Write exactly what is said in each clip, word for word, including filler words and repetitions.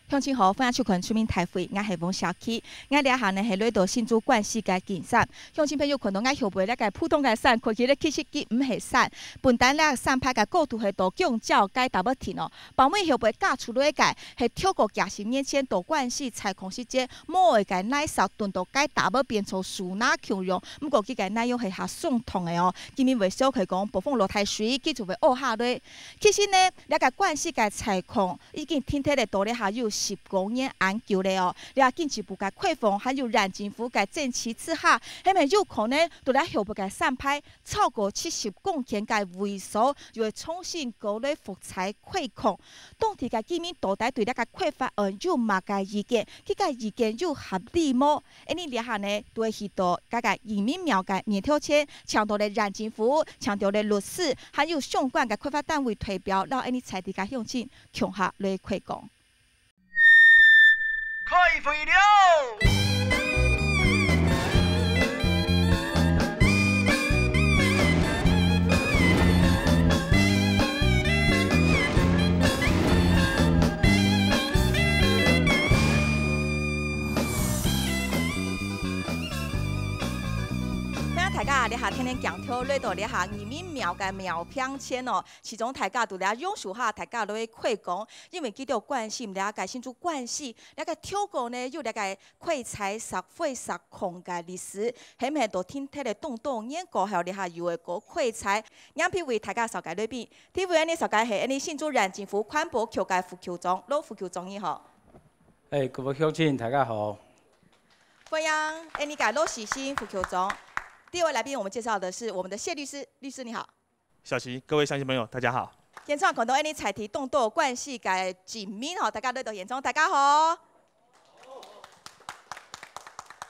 鄉親好，歡迎收看《出名大會》，𠊎係王小琪。𠊎這下呢係來到新竹關西个金山。鄉親朋友看到𠊎後背這个普通个山，看起來其實佢毋係山，本旦這山排个高度係到弓蕉該搭仔定哦。包尾後背架出來个係跳過幾十年前到關西採礦時節，無愛个泥石蹲到該搭仔變做樹林共樣，毋過佢个內容係較相同个哦。今日會紹介講，暴風落大水，佢就會凹下來。其實呢，這个關西个採礦 已經停忒了，到這下有十五年恁久了哦。這經濟部个開放，還有縣政府个爭取之下，係毋係有可能到這後背个山排超過七十公頃个位所，又會重新過來復採開礦？當地个居民到底對這个開發案有麼个意見？佢个意見有合理無？恁呢這下呢，就會去到該个義民廟个面頭前，請到了縣政府，請到了律師，還有相關个開發單位代表，摎恁呢在地个鄉親 共下來開講。開會了！請大家這下天天行跳來到這下義民廟个廟坪前哦，其中大家都來用手下，大家都會開講， 因為佢兜關心這个新竹關西，這个條溝呢有這个開採石灰石礦个歷史，係毋係都停忒了當多年過後，這下又會過開採？今晡日為大家紹介來賓，第一位恁呢紹介係恁呢新竹縣政府環保局个副局長，老副局長你好。哎，各位鄉親，大家好。歡迎恁呢个老時新副局長。第二位來賓，我們介紹的是我們的謝律師，律師你好。 小琪，各位鄉親朋友，大家好。現場看到恁呢在地當多關西个居民吼，大家來到現場，大家好。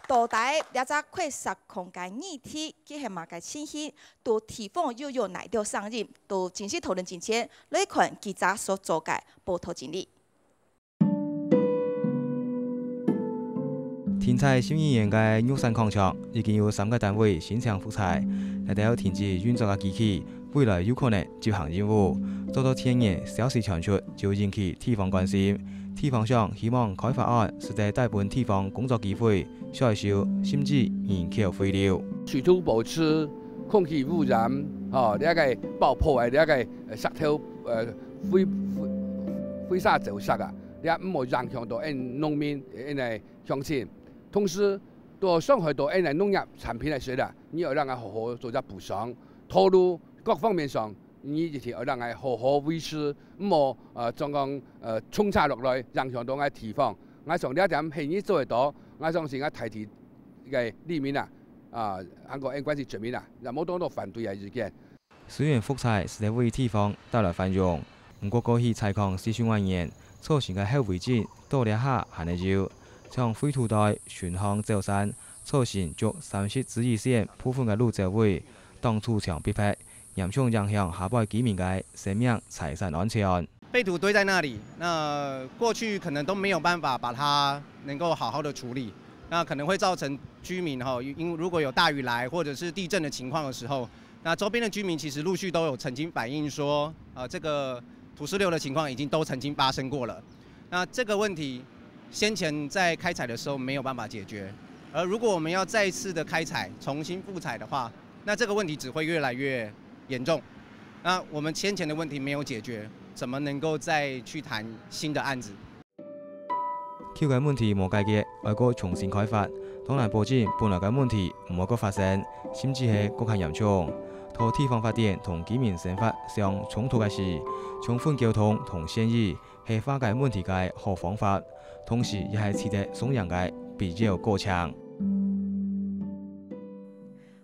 到底這隻開石礦个議題，佢係麼个情形？到地方又有哪兜聲音？到正式討論進前，來看記者所做个報導整理。 停在十二年个玉山礦場已經有三個單位申請復採，這兜停止運作个機器，未來有可能執行任務，遭到天然消息傳出，就引起地方關心。地方想希望開發案實在帶分地方工作機會，少收甚至人口回流。水土保持、空氣污染，吼，這个爆破个這个，呃，石頭，呃，飛，飛，飛沙走石啊，這毋好影響到𫣆農民，𫣆个 鄉親。同時，都傷害到𫣆个農業產品个時啦，你愛讓𠊎好好做隻補償，道路各方面上，你一定愛讓𠊎好好維持，毋好，呃，總講，呃，衝差落來，影響到𠊎地方。𠊎想這點係你做得到，𠊎相信𠊎大地个里民啊，啊，還過𫣆關西居民啊，也無當多反對个意見。 雖然復採實在為地方帶來繁榮，毋過過去採礦四十外年，造成个後遺症到這下還係有，像廢土堆、巡航走山，造成足三十支以上部分个路走位，當初像必迫，嚴重影響下輩居民个生命財產安全。廢土堆在那裡，那過去可能都沒有辦法把它能夠好好的處理，那可能會造成居民哈，因，如果有大雨來或者是地震的情況的時候， 那周邊的居民其實陸續都有曾經反映說，呃，這個土石流的情況已經都曾經發生過了。那這個問題先前在開採的時候沒有辦法解決，而如果我們要再次的開採，重新復採的話，那這個問題只會越來越嚴重。那我們先前的問題沒有解決，怎麼能夠再去談新的案子？ 舊个問題無解決，愛過重新開發，當難保證本來个問題毋會過發生，甚至係過較嚴重。在地方發展同居民生活相衝突个時，充分溝通同善意係化解問題个好方法，同時也係取得雙贏个必要過程。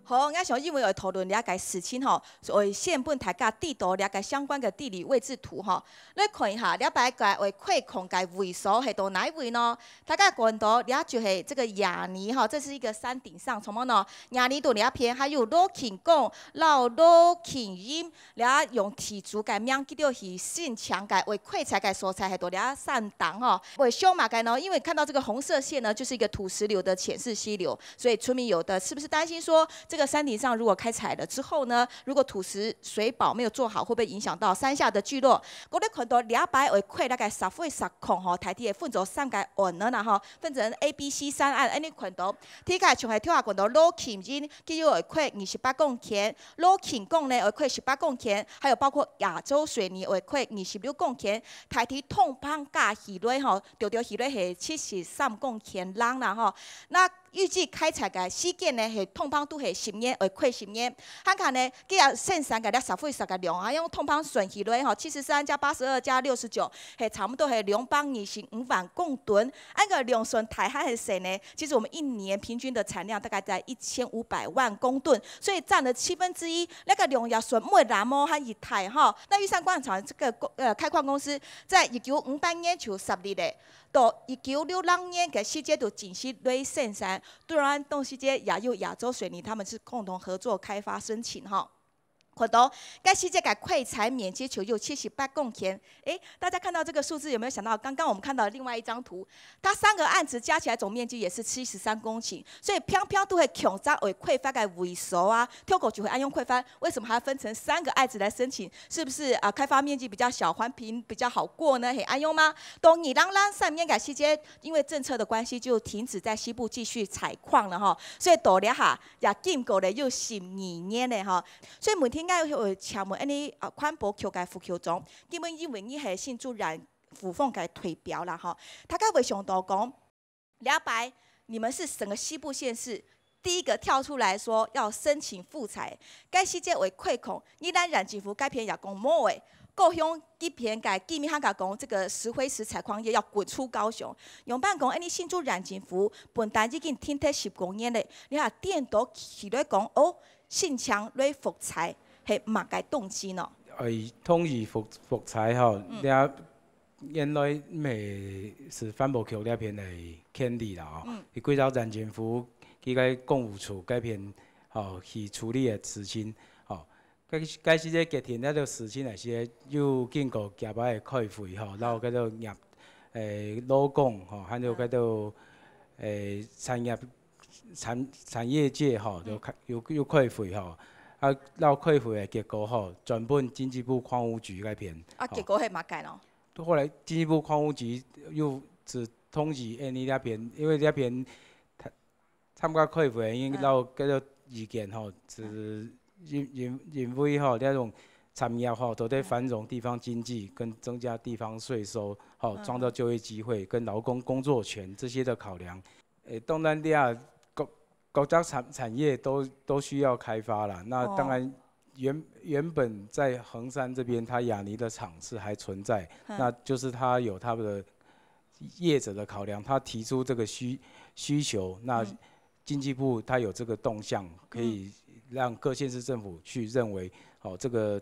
好，𠊎想因為愛討論這个事情吼，所以先分大家知到這个相關个地理位置圖吼。來看一下，這擺个愛開礦个位所係到哪位呢？大家看到，這就係這个雅尼吼，這是一个山頂上，什麼呢？雅尼到這片，還有羅慶公、老羅慶音， 這用地主个名，佢兜去申請个，愛開採个所在，係到這山頂吼。會想麼个呢？因為看到這个紅色線呢，就是一个土石流的淺勢溪流，所以村民有的是不是擔心說，這個山頂上如果開採了之後呢，如果土石水保沒有做好，會不會影響到山下的聚落？𠊎兜看到這擺會開該个石灰石礦吼，大體會分做三个案呢啦吼，分成A、B、C三案，恁呢看到，第一个像係頭下看到老勤因，佢有會開二十八公頃，老勤講呢會開十八公頃，還有包括亞洲水泥會開二十六公頃，大體通膨加起來吼，調調起來係七十三公頃零啦吼。那 預計開採个時間呢，係通膨都係十年，會開十年。還看呢，佢也生產个這石灰石个量啊，用通膨算起來吼，七十三加八十二加六十九，係差不多係兩百二十五萬公噸。恁个量算大還係細呢？其實我們一年平均的產量大概在一千五百萬公噸，所以佔了七分之一。那個量也算毋會那麼還一大吼。那玉山礦場這個公呃開礦公司在一九五八年就設立了。 到一九六六年个時節就正式來生產，當然當時節也有亞洲水泥，他們是共同合作開發申請吼。看到，該時節个開採面積就有七十八公頃。誒，大家看到這個數字，有沒有想到剛剛我們看到的另外一張圖？它三個案子加起來總面積也是七十三公頃，所以偏偏都係強調會開發个位所啊，跳過就會恁樣開發，為什麼還要分成三個案子來申請？是不是啊？開發面積比較小，環評比較好過呢？係恁樣嗎？到二零零三年个時節， 因為政策的關係，就停止在西部繼續採礦了吼，所以到這下也經過了有十二年了吼。所以問題𠊎會請問恁呢啊環保局个副局長，因為因為你係新竹縣府方个代表啦吼，大家會想到講，這擺你們是整個西部縣市 第一個跳出來說要申請復採，該時節會開礦，宜蘭縣政府該片也講無誒。高雄這片个居民還講，這個石灰石採礦業要滾出高雄。仰般講，恁呢新竹縣政府本旦已經停忒十五年了，你還顛倒起來講，哦，申請來復採，係麼个動機呢？哎，同意復，復採吼，嗯。你啊， 原來毋係環保局這片个權利啦吼，嗯。佢歸到縣政府，佢个工務處該片吼去處理个事情吼。該，該時節決定這個事情來時，又經過幾擺个開會吼，然後叫做業，誒，勞工吼，還有叫做，誒，產業，產，產業界吼，有開，有，有開會吼。啊，然後開會个結果吼，轉分經濟部礦務局該片，啊，吼。結果係麼个咯？ 後來經濟部礦務局又係同意，誒，你這片，因為這片參，參加開會，因為嗯。老，該個意見吼，係因，因，因為吼，這種產業吼，都在繁榮地方經濟，跟增加地方稅收，吼，嗯。創造就業機會，跟勞工工作權這些的考量。誒，當然你啊，各，各家產，產業都，都需要開發啦。那當然哦。 原，原本在橫山這邊，它亞泥的廠是還存在，嗯。那就是它有它的業者的考量，他提出這個需，需求，那嗯。經濟部它有這個動向，可以讓各縣市政府去認為，哦，這個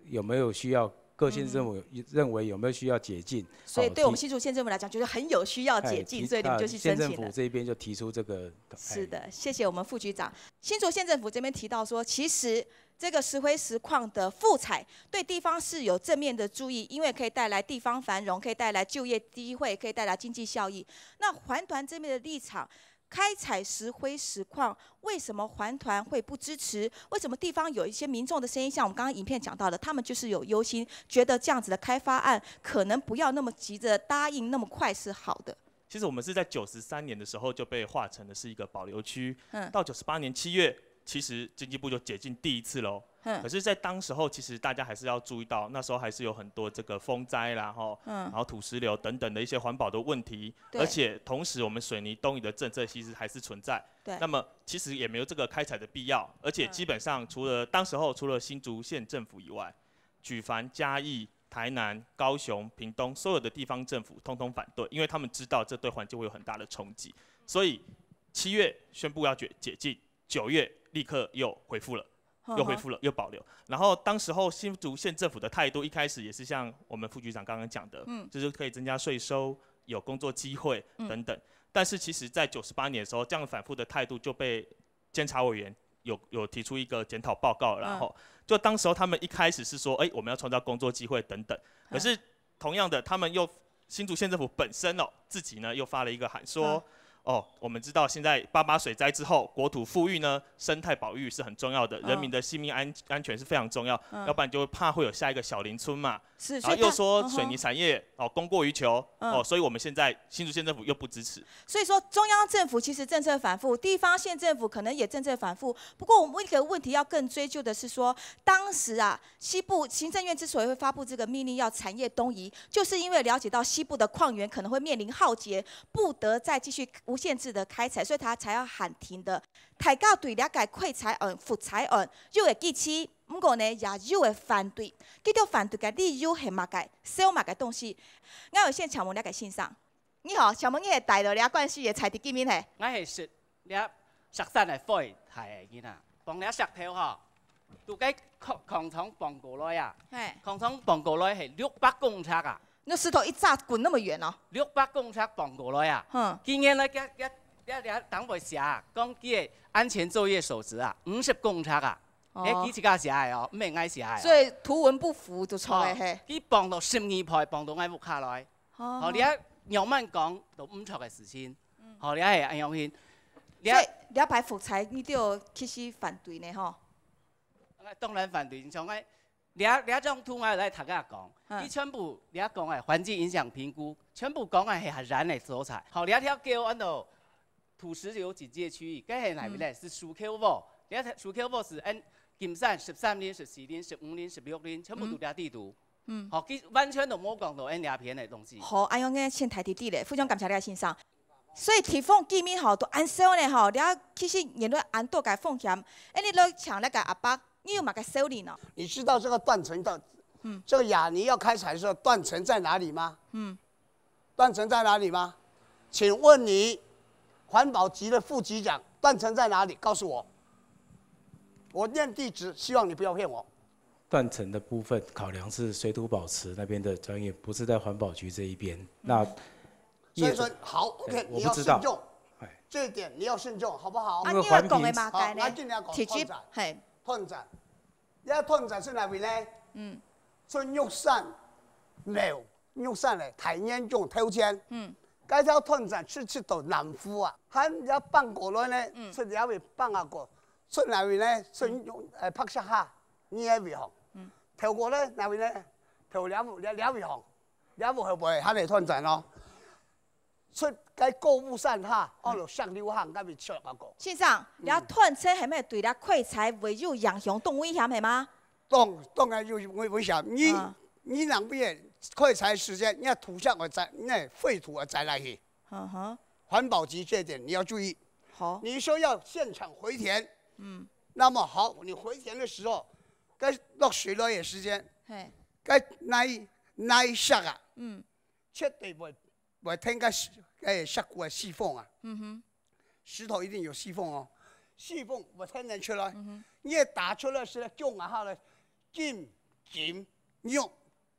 有沒有需要，各縣市政府認為有沒有需要解禁，嗯。所以對我們新竹縣政府來講，哦，提，就是很有需要解禁，哎，提，所以你們就去申請了。啊，縣政府這邊就提出這個，哎。是的，謝謝我們副局長。新竹縣政府這邊提到說，其實 這個石灰石礦的復採對地方是有正面的注意，因為可以帶來地方繁榮，可以帶來就業機會，可以帶來經濟效益。那環團這邊的立場，開採石灰石礦，為什麼環團會不支持？為什麼地方有一些民眾的聲音，像我們剛剛影片講到的，他們就是有憂心，覺得這樣子的開發案可能不要那麼急著答應，那麼快是好的。 其實我們是在九十三年的時候就被劃成的是一個保留區，嗯。到九十八年七月，其實經濟部就解禁第一次囉。嗯。可是在當時候，其實大家還是要注意到，那時候還是有很多這個風災啦，吼，嗯。然後土石流等等的一些環保的問題，對。而且同時我們水泥東移的政策其實還是存在。對。那麼其實也沒有這個開採的必要，而且基本上除了，嗯。當時候除了新竹縣政府以外， 舉凡嘉義、台南、高雄、屏東所有的地方政府通通反對，因為他們知道這對環境會有很大的衝擊，所以七月宣布要解，解禁，九月立刻又恢復了，又恢復了，又保留。然後當時候新竹縣政府的態度一開始也是像我們副局長剛剛講的，嗯。就是可以增加稅收，有工作機會等等。嗯。但是其實在九十八年的時候，這樣反覆的態度就被監察委員有，有提出一個檢討報告了，嗯。然後就當時候他們一開始是說，哎，我們要創造工作機會等等。嗯。可是同樣的，他們又，新竹縣政府本身哦，自己呢又發了一個函，說，嗯。哦，我们知道现在八八水灾之后，国土富裕呢，生态保育是很重要的，嗯人民的性命安安全是非常重要，嗯要不然就怕会有下一个小林村嘛。是，然所以他后又说嗯哼水泥产业哦供过于求嗯哦，所以我们现在新竹县政府又不支持。所以说，中央政府其实政策反复，地方县政府可能也政策反复。不过，我们一个问题要更追究的是说，当时啊，西部行政院之所以会发布这个命令，要产业东移，就是因为了解到西部的矿源可能会面临浩劫，不得再继续无限制的开采，所以他才要喊停的。大家对了解开采案、复采案有个支持，不过呢，也有个反对。佢个反对个理由系么个？烧么个东西？我有先请问了解先生。 你好，请问你係戴到這關係个在地居民係？𠊎係食這石山个火大个囡仔，碰這石頭吼，都該礦礦場碰過來啊，嘿，礦場碰過來係六百公尺啊，那石頭一炸滾那麼遠哦。六百公尺碰過來啊，哼，今年來這這這這當會寫啊，講佢个安全作業守則啊，五十公尺啊，哦誒，佢自家寫个哦，毋係𠊎寫个哦。所以圖文不符就錯了嘿。佢碰到十二倍，碰到𠊎屋下來。哦吼，你看仰般講都毋著个事情，吼，你係恁樣去，你所以這擺復採你都有其實反對呢吼。當然反對，你像𠊎，你這張圖𠊎來大家講，嗯佢全部你講个環境影響評估，全部講个係核然个所在。吼，你這條橋安到土石流警戒區域，該係哪位咧？是樹口湖，你看樹口湖是按金山十三輪、十四輪、十五輪、十六輪，全部都在地圖。嗯吼，佢完全都無講到恁這片个東西。好，恁樣个先大弟弟咧，非常感謝你个先生。所以地方居民吼都恁燒呢吼，你其實原來恁多个風險，哎，你來請那個阿伯，你有麼个燒呢哦？你知道這個斷層到，嗯這個亞泥要開採的時候，斷層在哪裡嗎？嗯，斷層在哪裡嗎？請問你環保局的副局長，斷層在哪裡？告訴我。我念地址，希望你不要騙我。斷層的部分考量是水土保持那邊的專業，不是在環保局這一邊。那所以業者說好，OK，哎我你要不知道慎重，哎這一點你要慎重，好不好？啊，因為你有講个環評麼个呢？好，來，今天講直接斷層，嘿，斷層，這斷層係哪位呢？嗯係玉山廟，玉山个大年宮頭前。嗯該條斷層直直到南湖啊，還要翻過來呢，嗯係這位翻啊過，係哪位呢？係用呃白石下，你个位項。嗯頭過來哪位呢？頭這位這這位項，這位後背還係斷層哦。係該高屋山下，安到石榴巷該位出啊過。先生，你斷層係毋係對你開採會有影響，當危險係嗎？當當然有危危險，你啊你浪費个開採時間，你土石會再，你廢土會再來去。嗯哼，環保局這一點你要注意。好，你說要現場回填，嗯，那麼好，你回填的時候，該落水落个時間，嘿，該泥泥石啊，嗯絕對會會跈該石該石骨个細縫啊，嗯哼，石頭一定有細縫哦，細縫會跈等出來。嗯哼，你个打出來時，降啊下來，金金玉，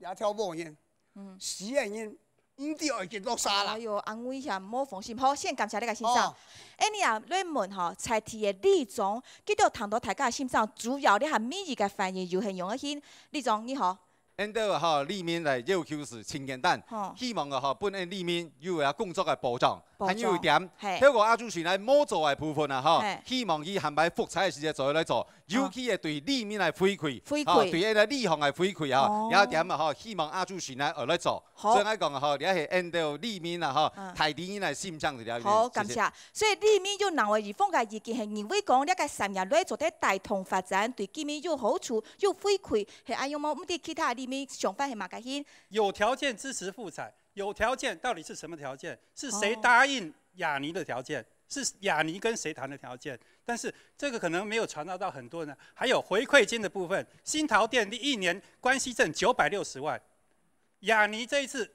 這條烏人，嗯死个人，毋知愛幾多沙啦哎。喲，恁危險，莫放心。好，先感謝你个先生。哦哎，你啊，來問吼，在地个里長，佢都聽到大家个心聲，主要你還每一個反應有很用个心。里長你好，恁多吼，里民來要求係真簡單吼，希望个吼，分恁里民有个工作个保障。保障還有一點嘿，透過亞洲水泥無做个部分啊吼嘿，希望佢下擺復採个時節做來做，尤其係對里民來回饋，回饋吼，對恁个里項來回饋啊哦吼，這一點啊吼，希望亞洲水泥愛來做。好所以𠊎講啊吼，這係恁多里民啊吼嗯，大地人來心聲一條。好，謝謝感謝。所以里民有另外一方个意見係認為講，這個產業來做得帶動發展，對居民有好處、有回饋，係恁樣無？毋知其他里民想法係麼个先？有條件支持復採，有條件到底是什麼條件？是誰哦答應亞泥的條件？是亞泥跟誰談的條件？但是這個可能沒有傳達到很多人。還有回饋金的部分，新桃電力一年關係掙九百六十萬，亞泥這一次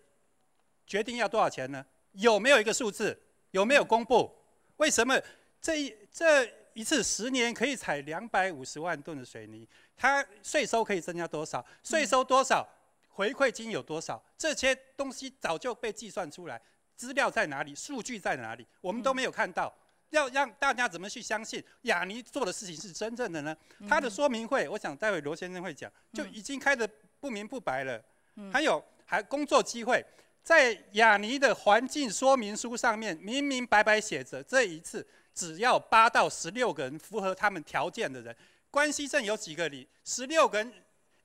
決定要多少錢呢？有沒有一個數字？有沒有公布？為什麼這一這一次十年可以採兩百五十萬噸的水泥，它稅收可以增加多少？稅收多少？回饋金有多少？這些東西早就被計算出來，資料在哪裡？數據在哪裡？我們都沒有看到。要讓大家怎麼去相信亞泥做的事情是真正的呢？他的說明會，我想待會羅先生會講，就已經開得不明不白了。還有還工作機會，在亚泥的环境说明书上面明明白白写着，这一次只要八到十六个人符合他们条件的人，关西镇有几个里？十六个人，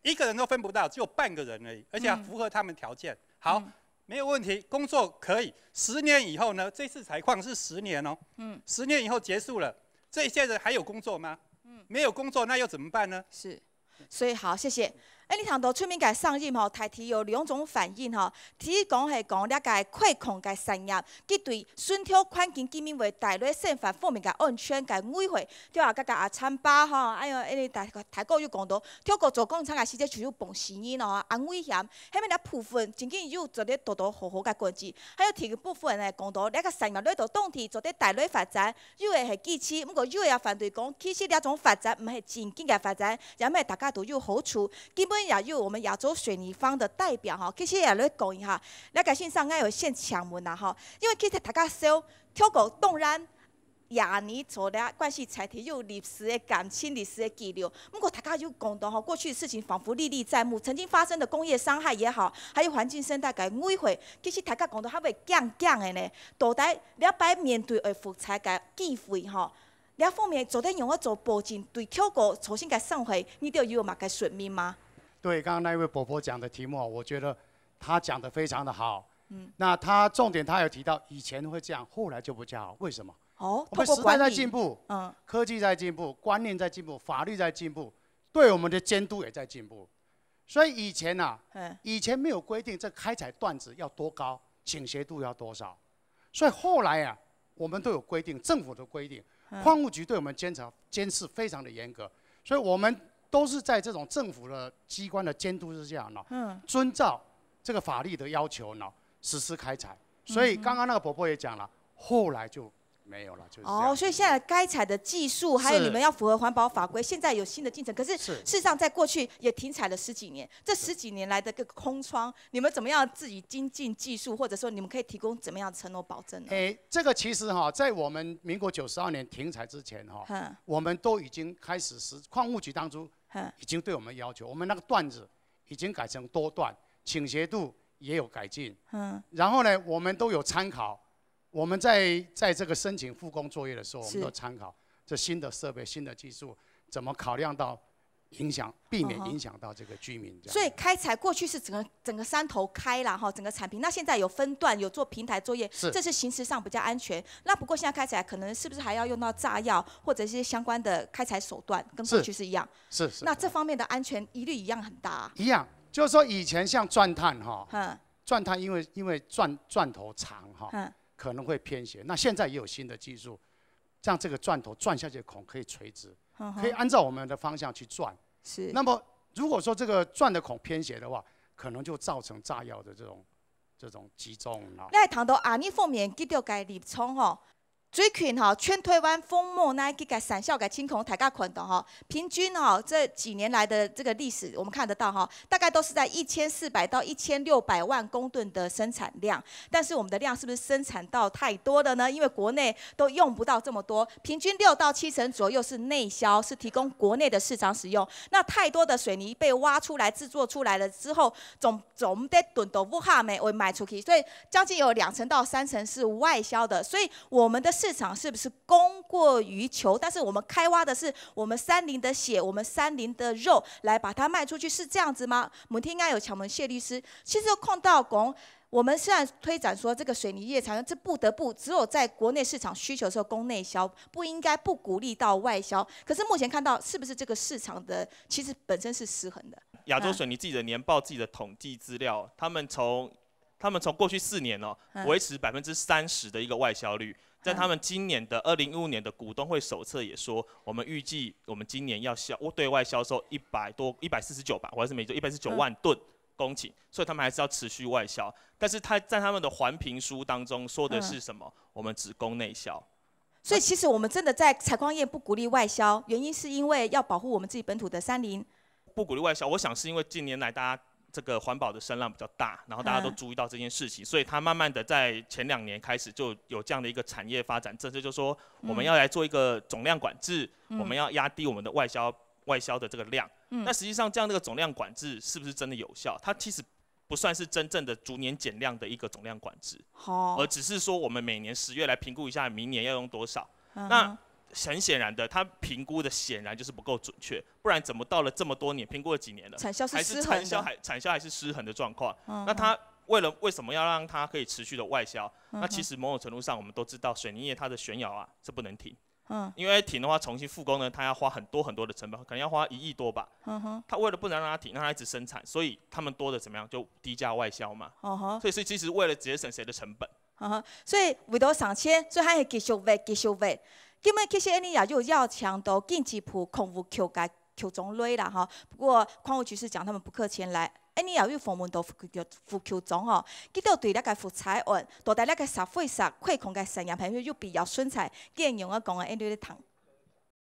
一个人都分不到，只有半个人而已，而且要符合他们条件。好，没有问题，工作可以。十年以后呢？这次采矿是十年哦。嗯，十年以后结束了，这些人还有工作吗？嗯，没有工作，那又怎么办呢？是。所以好，谢谢。哎，你听到村民个声音吼，大体有两种反应吼。第一讲系讲了个开矿个产业，佢对村头环境居民为带来生活方面个安全个危害。对啊，刚刚阿参巴吼，还有哎大大哥又讲到，透过做工厂个时节就有碰死人咯，很危险。下面个部分正经有做得多多好好个管制，还有第二部分呢，讲到这个产业来到当地做得带来发展， 有个系支持，毋过有个也反对讲，其实这种发展毋系正经个发展，也毋系大家都有好处。今晡日也有我们亚洲水泥方的代表哈，其实也来讲一下，那个先生，我有先请问啦哈，因为其实大家晓得，透过当然，亚泥做了关系在地有历史的感情、历史的记录，毋过大家有讲到吼，过去的事情仿佛历历在目，曾经发生的工业伤害也好，还有环境生态个危害，其实大家讲到还会驚驚的呢。到底这摆面对个复杂个机会吼， 这方面做得用个做保证，对透过重新个生活，你都有么个说明吗？对，刚刚那一位伯伯讲的题目啊，我觉得他讲得非常的好。嗯，那他重点他有提到以前会这样，后来就不这样，为什么？哦，我们时代在进步，嗯，科技在进步，观念在进步，法律在进步，对我们的监督也在进步。所以以前啊，以前没有规定这开采段子要多高，倾斜度要多少，所以后来啊，我们都有规定，政府的规定，矿务局对我们监察监视非常的严格，所以我们都是在这种政府的机关的监督之下呢，遵照这个法律的要求呢实施开采。所以刚刚那个伯伯也讲了，后来就没有了，就是这样。哦，所以现在开采的技术，还有你们要符合环保法规，现在有新的进程。可是事实上，在过去也停采了十几年，这十几年来的个空窗，你们怎么样自己精进技术，或者说你们可以提供怎么样的承诺保证呢？诶，这个其实哈，在我们民国九十二年停采之前哈，我们都已经开始实矿务局当初已经对我们要求，我们那个段子已经改成多段，倾斜度也有改进。嗯，然后呢，我们都有参考。 我们在在这个申请复工作业的时候，我们都参考这新的设备、新的技术，怎么考量到影响，避免影响到这个居民。所以开采过去是整个整个山头开啦，哈，整个产品。那现在有分段，有做平台作业，这是行驶上比较安全。那不过现在开采可能是不是还要用到炸药或者一些相关的开采手段，跟过去是一样？是是。那这方面的安全疑虑一样很大。一样，就是说以前像钻探哈，钻探因为因为钻钻头长哈。 可能会偏斜。那现在也有新的技术，让这个钻头钻下去的孔可以垂直，可以按照我们的方向去钻。是。那么如果说这个钻的孔偏斜的话，可能就造成炸药的这种这种集中了。你还谈到啊，你方面几多个立场吼？最近吼，全台湾风貌那几个产销个情况，大家看到吼，平均吼这几年来的这个历史，我们看得到吼，大概都是在一千四百到一千六百万公吨的生产量。 但是我们的量是不是生产到太多了呢？因为国内都用不到这么多，平均六到七成左右是内销，是提供国内的市场使用。那太多的水泥被挖出来、制作出来了之后，总总得囤到屋下面会卖出去，所以将近有两成到三成是外销的。所以我们的市场是不是供过于求？但是我们开挖的是我们山林的血，我们山林的肉来把它卖出去，是这样子吗？我们听应该有请我们谢律师，其实有看到讲。 我们虽然推展说这个水泥业产业，这不得不只有在国内市场需求的时候供内销，不应该不鼓励到外销。可是目前看到是不是这个市场的其实本身是失衡的？亚洲水泥自己的年报、自己的统计资料，他们从他们从过去四年哦，维持百分之三十的一个外销率，在他们今年的二零一五年的股东会手册也说，我们预计我们今年要销对外销售一百多一百四十九吧，我还是没错，一百四十九万吨。 公顷，所以他们还是要持续外销。但是他在他们的环评书当中说的是什么？我们只供内销。所以其实我们真的在采矿业不鼓励外销，原因是因为要保护我们自己本土的山林。不鼓励外销，我想是因为近年来大家这个环保的声浪比较大，然后大家都注意到这件事情，所以他慢慢的在前两年开始就有这样的一个产业发展政策，就是说我们要来做一个总量管制，我们要压低我们的外销外销的这个量。那实际上这样的一个总量管制是不是真的有效？它其实不算是真正的逐年减量的一个总量管制，好，而只是说我们每年十月来评估一下明年要用多少。嗯哼。那很显然的，它评估的显然就是不够准确，不然怎么到了这么多年，评估了几年了，产销是失衡的。还是产销还，产销还是失衡的状况？嗯哼。那它为了，为什么要让它可以持续的外销？嗯哼。那其实某种程度上，我们都知道水泥业它的旋摇啊是不能停。嗯。因为停的话，重新复工呢，它要花很多很多的成本，可能要花一亿多吧。嗯哼。它为了不能让它停，让它一直生产，所以他们多的怎么样？就低价外销嘛。嗯哼。所以是其实为了节省谁的成本。嗯哼。所以為著省錢，所以還係繼續挖，繼續挖。今日其實𫣆俚也有邀請到經濟部礦務局个局長來啦吼。不過礦務局是講他們不克前來，𫣆俚也有訪問到副局，副局長吼，佢兜對這个福彩案，到底這个石灰石開礦个產業係有必要存在，佢仰仔講啊，𫣆俚來聽。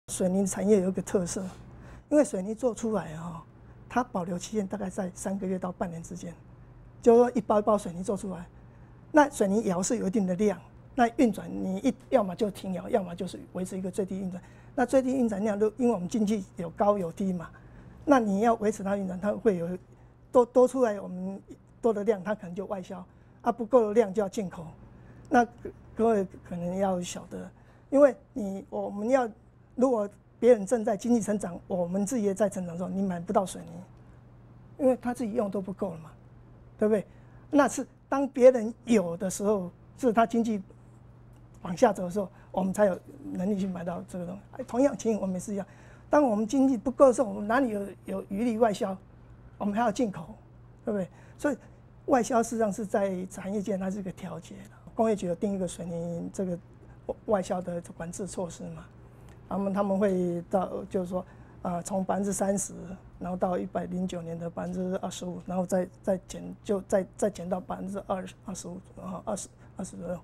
水泥產業有一個特色，因為水泥做出來哦，它保留期限大概在三個月到半年之間，就是說一包一包水泥做出來，那水泥窯是有一定的量，那運轉你一，要麼就停窯，要麼就是維持一個最低運轉。那最低運轉量都因為我們經濟有高有低嘛，那你要維持它運轉，它會有多，多出來我們多的量，它可能就外銷，啊，不夠的量就要進口。那各位可能要曉得，因為你，我們要，如果別人正在經濟成長，我們自己也在成長的時候，你買不到水泥，因為他自己用都不夠了嘛，對不對？那是當別人有的時候，是他經濟往下走的時候，我們才有能力去買到這個東西。哎，同樣情形我們也是一樣，當我們經濟不夠的時候，我們哪裡有，有餘力外銷？我們還要進口，對不對？所以外銷事實上是在產業界它是一個調節的。工業局有定一個水泥這個外銷的管制措施嘛，他們，他們會到，就是說，呃，從百分之三十，然後到一百零九年的百分之二十五，然後再，再減，就再，再減到百分之二十，二十五，然後二十，二十左右。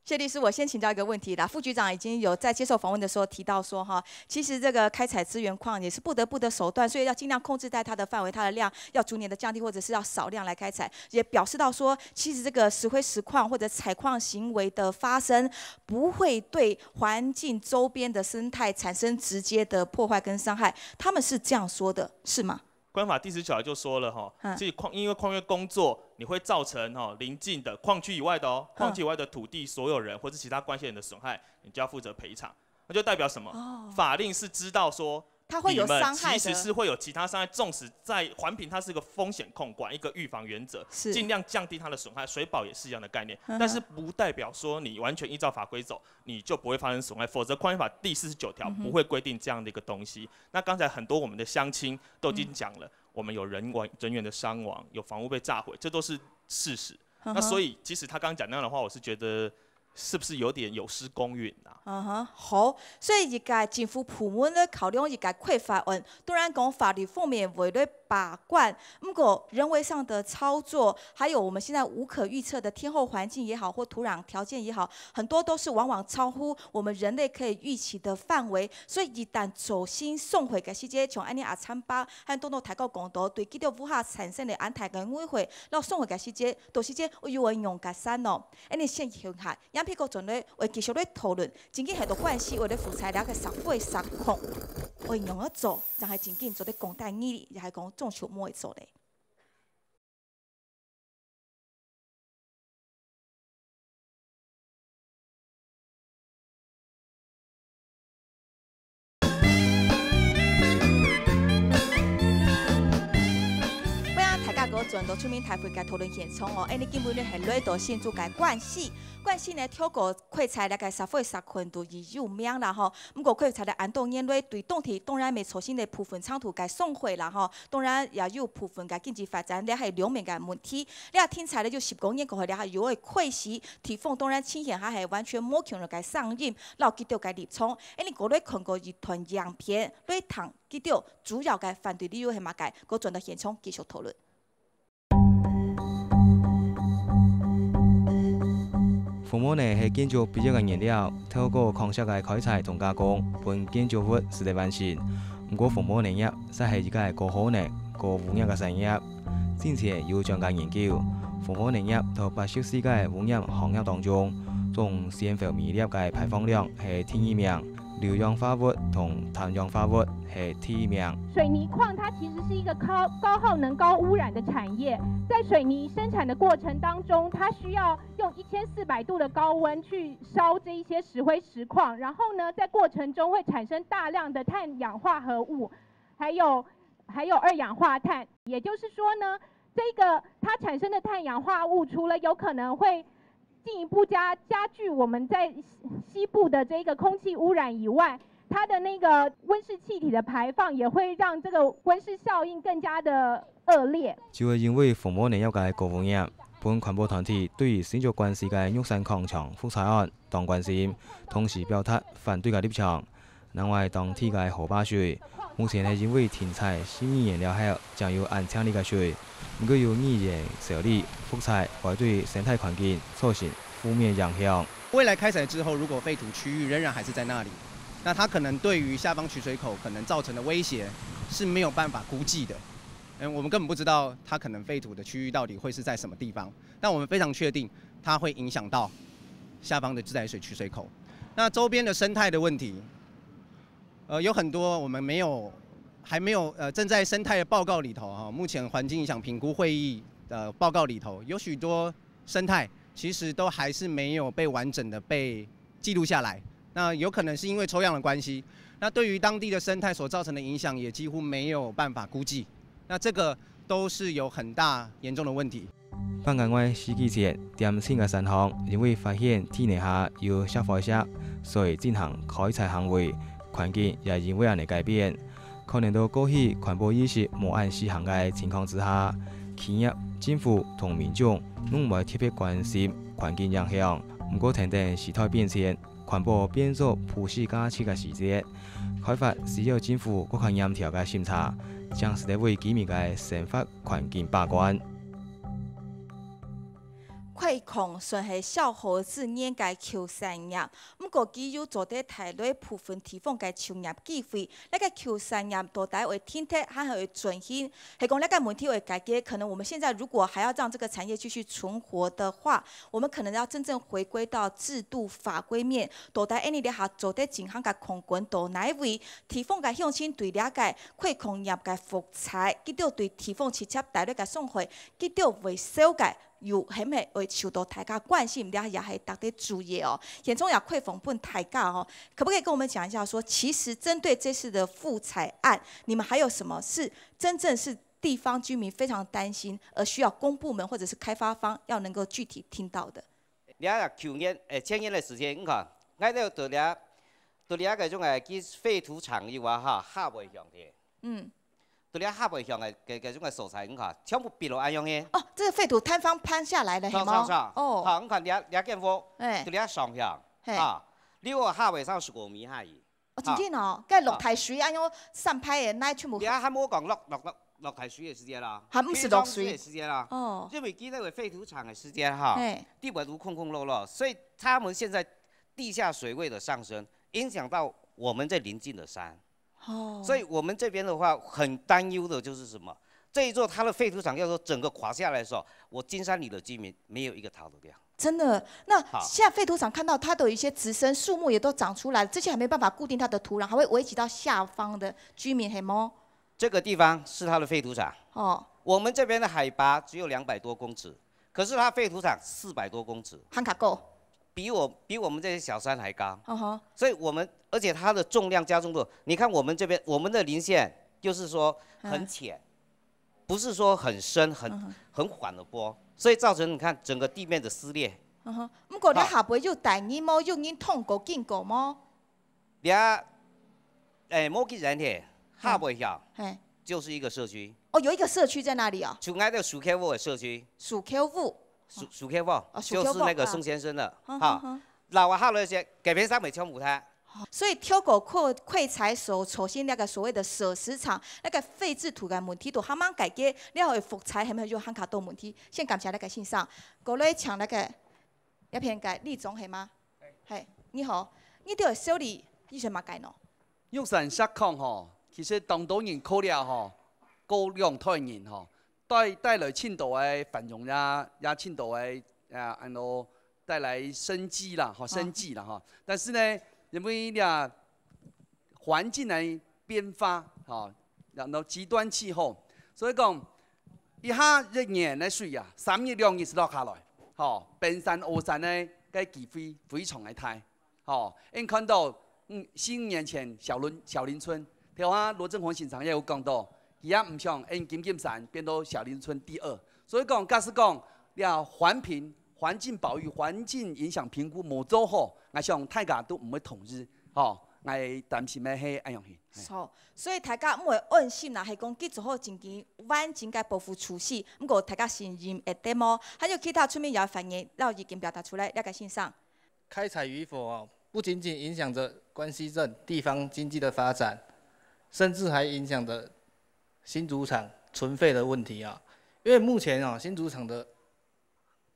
谢律师，我先请教一个问题啦。副局长已经有在接受访问的时候提到说，哈，其实这个开采资源矿也是不得不的手段，所以要尽量控制在它的范围、它的量，要逐年的降低，或者是要少量来开采。也表示到说，其实这个石灰石矿或者采矿行为的发生，不会对环境周边的生态产生直接的破坏跟伤害。他们是这样说的，是吗？ 矿业法第十九条就说了哈，嗯。其实矿，因为矿业工作，你会造成哈邻近的矿区以外的哦，嗯。矿区以外的土地所有人或是其他关系人的损害，你就要负责赔偿。那就代表什么？哦。法令是知道说，它会有伤害的。你们其实是会有其他伤害，纵使在环评它是一个风险控管，一个预防原则，是。尽量降低它的损害。水保也是一样的概念，嗯哼。但是不代表说你完全依照法规走，你就不会发生损害，否则矿业法第四十九条嗯哼。不会规定这样的一个东西。那刚才很多我们的乡亲都已经讲了，嗯。 我们有人员，人员的伤亡，有房屋被炸毁，这都是事实。嗯哼。那所以，其实他刚刚讲那样的话，我是觉得是不是有点有失公允啊？嗯哼，好，所以一个政府部门咧考量一个开发案，当然讲法律方面会咧把关，不过人为上的操作，还有我们现在无可预测的天候环境也好，或土壤条件也好，很多都是往往超乎我们人类可以预期的范围。所以一旦造成损害个时节，像安尼阿参巴 還當多大家講到，對佢兜屋下產生了恁大个危害，摎損害个時節，到時節又會仰結算呢？恁呢先停下，影片過轉來會繼續來討論，正經係到關係會來負責這个石灰石礦，會仰仔做，正係正經做得講大義理，也係講種樹毋會做咧。 歡迎大家過轉到全民大會个討論現場哦。恁呢今晡日係來到新竹个關西，關西呢，透過開採這个石灰石礦都已有名啦吼。毋過開採了恁多年來，對當地當然也造成了部分程度个傷害啦吼。當然也有部分个經濟發展，這係兩面个問題。 這停產了有十過年過後，這下又會開始，地方當然情形還係完全無共樣个聲音，摎佢兜个立場。恁呢過來看過一段影片，來聽佢兜主要个反對理由係麼个，過轉到現場繼續討論。紅毛泥係建築必要个原料，透過礦石个開採同加工，分建築物使得完成。毋過紅毛泥業 煞係一个高耗能、高污染个產業。進前有專家研究，紅毛泥業在八十四个污染行業當中，總懸浮微粒个排放量係第二名，硫氧化物同碳氧化物係第一名。水泥矿它其实是一个高高耗能、高污染的产业，在水泥生产的过程当中，它需要用一千四百度的高温去烧这一些石灰石矿，然后呢，在过程中会产生大量的碳氧化合物，还有还有二氧化碳。也就是说呢，这个它产生的碳氧化物除了有可能会进一步加加剧我们在西部的这个空气污染以外，它的那个温室气体的排放也会让这个温室效应更加的恶劣。就係因為服務能力个高污染，分環保團體對新竹關西个玉山礦場複採案當關心，同時表達反對个立場。另外，當地个河壩水，目前係因為停採十二年了後，正有恁淨俐个水，毋過有議員修理、複採，會對生態環境造成負面影響。未来开采之后，如果废土区域仍然还是在那里，那它可能对于下方取水口可能造成的威胁是没有办法估计的。嗯，我们根本不知道它可能废土的区域到底会是在什么地方，但我们非常确定它会影响到下方的自来水取水口。那周边的生态的问题，呃，有很多我们没有还没有呃正在生态的报告里头哈，目前环境影响评估会议的报告里头有许多生态其实都还是没有被完整的被记录下来。那有可能是因为抽样的关系，那对于当地的生态所造成的影响也几乎没有办法估计。那这个都是有很大严重的问题。放眼外四季節，點心个山項，因為發現地泥下有石灰石，所以進行開採行為，環境也因為恁呢改變。可能到過去環保意識無恁盛行个情況之下，企業、政府同民眾攏毋會特別關心環境影響。毋過，跈等時代變遷，環保變做普世價值个時節，開發需要政府閣較嚴條个審查，正使得為居民个生活環境把關。礦礦算係小河資源个舊產業，毋過佢又做得帶來部分地方个就業機會。這个舊產業到底會停忒，還係會轉型？係講這个問題會解決，可能我們現在如果還要讓這个產業繼續存活的話，我們可能要真正回歸到制度法規面，到底恁呢這下做得進行个控管到哪位？地方个鄉親對這个礦礦業个複雜，佢兜對地方直接帶來个傷害，佢兜會少个。 又係毋係會受到大家關心，這也係值得注意哦。現場也開放分大家哦，可不可以跟我們講一下說，其實針對這次的複採案，你們還有什麼是真正是地方居民非常擔心，而需要公部門或者是開發方要能夠具體聽到的？這舊年，誒，前年个時間，你看，𠊎兜對這，對這个種个廢土場以外哈，下背鄉个。嗯。 對這下背鄉个个个種个所在，你看，全部變到恁樣个。哦，這個廢土坍方坍下來了，係無？上上上，哦，好，你看這這間屋，哎，對這上向，嘿，啊，你話下背上十五米下去，哦，真正哦，該落大水恁樣散拍个，那全部你還無講落落落落大水个時間啦，還毋係落水平常時个時間啦，哦，因為佢那個廢土場个時間哈，嘿，地板都空空落落，所以他們現在地下水位的上升，影響到我們這鄰近的山。哦，所以我們這邊的話，很擔憂的就是什麼？這一座它的廢土場要說整個垮下來的時候，我金山里的居民沒有一個逃得掉。真的，那好現在廢土場看到它都有一些植生，樹木也都長出來，這些還沒辦法固定它的土壤，還會危及到下方的居民，係無？這個地方是它的廢土場，哦，我們這邊的海拔只有兩百多公尺，可是它廢土場四百多公尺，還較高，比我比我們這些小山還高。嗯哼，所以我們而且它的重量加重度，你看我們這邊我們的稜線就是說很淺，不是說很深很很緩的坡，所以造成你看整個地面的撕裂。嗯哼。毋過你下背有大人無？有人通過經過無？這，誒，無幾遠嘿，下背遐嘿，就是一個社區，哦，有一個社區在那裡哦，就𠊎兜樹口屋个社區，樹口屋。樹樹口屋，樹口屋就是那個宋先生的嗯哈哼。老啊下來些，隔壁上面全部他。所以透過開開採所造成那個所謂的設施場，那個廢置土个問題都還吂解決，了後會復採，係毋係有還較多問題？先感謝那個先生，過來請那個這片个里長係嗎？係，你好，你對修理以前麼个喏？玉山石礦吼，其實當多人考慮吼，過兩代人吼，帶帶來盡多个繁榮呀，也盡多个啊，安到帶來生機啦，吼，生機啦，吼。但是呢，因為這環境个變化，吼，然後極端氣候，所以講，一下一年个水啊，三日兩日就落下來，吼，冰山、河山个个機會非常个大，吼，𠊎看到，嗯，四五年前小林小林村，頭下羅正鴻先生也有講到，佢也毋想𠊎金金山變到小林村第二，所以講，假使講，這環評、環境保育、環境影響評估無做好，𠊎想大家都毋會同意，吼，𠊎擔心个係恁樣去。 好，所以大家毋會安心啦，係講佢做好真經完整个保護措施，毋過大家信任會得無？還有其他村民也發言，了已經表達出來，了解先生。開採與否哦，不僅僅影響著關西鎮地方經濟的發展，甚至還影響著新竹廠存廢的問題啊。因為目前啊，新竹廠的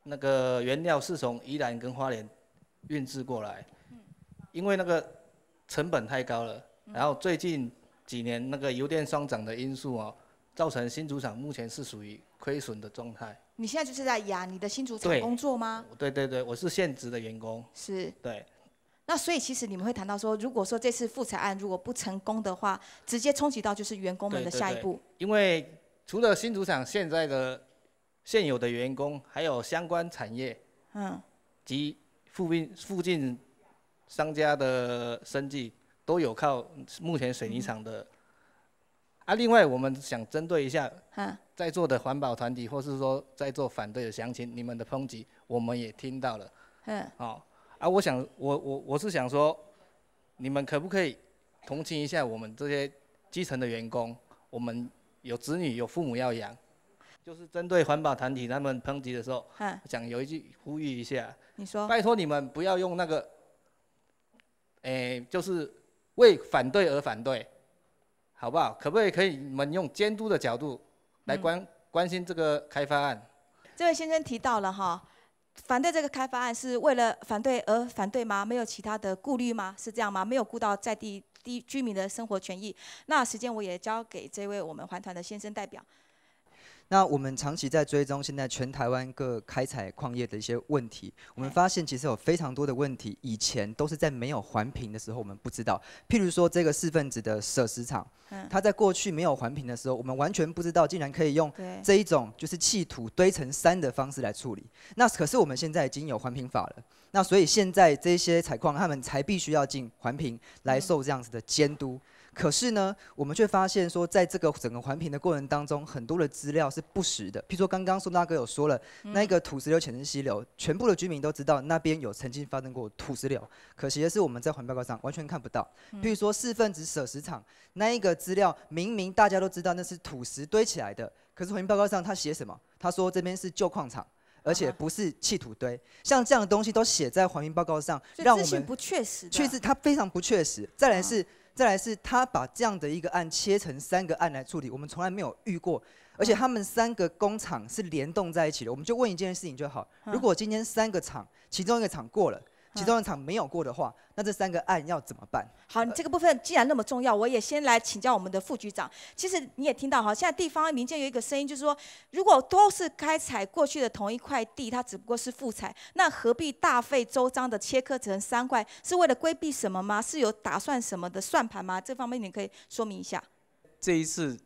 那個原料是從宜蘭跟花蓮運至過來，因為那個成本太高了，然後最近幾年那個油電雙漲的因素哦，造成新竹廠目前是屬於虧損的狀態。你現在就是在亞泥的新竹廠工作嗎？對對對，我是現職的員工。是。對。那所以其實你們會談到說，如果說這次複採案如果不成功的話，直接衝擊到就是員工們的下一步。對對對，因為除了新竹廠現在的現有的員工，還有相關產業，嗯，及附近附近商家的生計都有靠目前水泥廠的。啊，另外我們想針對一下哈，在座的環保團體，或是說在座反對的鄉親，你們的抨擊我們也聽到了。嗯，好，啊，我想我我我是想说，你们可不可以同情一下我们这些基层的员工？我们有子女有父母要养，就是针对环保团体他们抨击的时候，哈，想有一句呼吁一下，你說。拜托你们不要用那个，诶，就是为反对而反对，好不好？可不可以可以你们用监督的角度来关、关心这个开发案？这位先生提到了哈，反對這個開發案是為了反對而反對嗎？沒有其他的顧慮嗎？是這樣嗎？沒有顧到在地地居民的生活權益。那時間我也交給這位我們環團的先生代表。那我们长期在追踪现在全台湾各开采矿业的一些问题，我们发现其实有非常多的问题，以前都是在没有环评的时候我们不知道。譬如说这个四分子的舍石场，嗯，它在过去没有环评的时候，我们完全不知道竟然可以用對，这一种就是弃土堆成山的方式来处理。那可是我们现在已经有环评法了，那所以现在这些采矿他们才必须要进环评来受这样子的监督。可是呢，我们却发现说，在这个整个环评的过程当中，很多的资料是不实的。譬如说，刚刚宋大哥有说了，那个土石流浅层溪流，全部的居民都知道那边有曾经发生过土石流，可惜的是我们在环评报告上完全看不到。譬如说四分子舍石场那一个资料，明明大家都知道那是土石堆起来的，可是环评报告上他写什么？他说这边是旧矿场。而且不是弃土堆，像这样的东西都写在环评报告上，所以让我们資訊不確實的。确实它非常不确实。再来是，再来是他把这样的一个案切成三个案来处理，我们从来没有遇过。而且他们三个工厂是联动在一起的，我们就问一件事情就好：嗯如果今天三个厂，其中一个厂过了，其中一个厂没有过的话，那这三个案要怎么办？好，你这个部分既然那么重要，我也先來請教我們的副局長。其實你也聽到哈，現在地方民間有一個聲音，就是說，如果都是開採過去的同一塊地，它只不過是複採，那何必大費周章的切割成三塊？是為了規避什麼嗎？是有打算什麼的算盤嗎？這方面你可以說明一下。這一次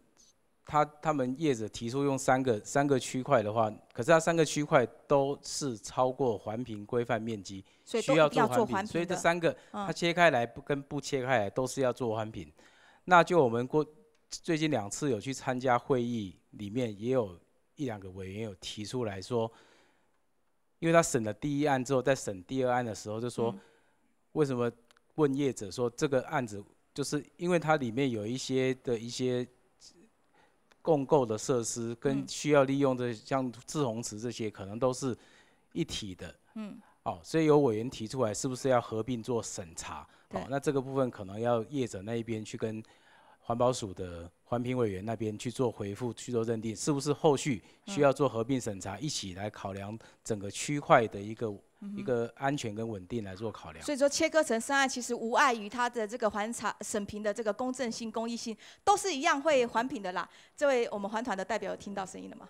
他他們業者提出用三個三個區塊的話，可是它三個區塊都是超過環評規範面積，所以都一定要做環評的。需要做環評，所以這三個嗯它切開來不跟不切開來都是要做環評。那就我們過最近兩次有去參加會議，裡面也有一兩個委員有提出來說，因為他審了第一案之後，在審第二案的時候就說，嗯為什麼問業者說這個案子，就是因為它裡面有一些的一些共構的設施，跟嗯需要利用的像滯洪池這些，可能都是一體的。嗯，哦，所以有委員提出來，是不是要合併做審查？對哦，那這個部分可能要業者那一邊去跟環保署的環評委員那邊去做回覆，去做認定，是不是後續需要做合併審查，一起來考量整個區塊的一個、一個安全跟穩定來做考量。所以說切割成三案，其實無礙於它的這個環查審評的這個公正性、公益性，都是一樣會環評的啦。這位我們環團的代表有聽到聲音了嗎？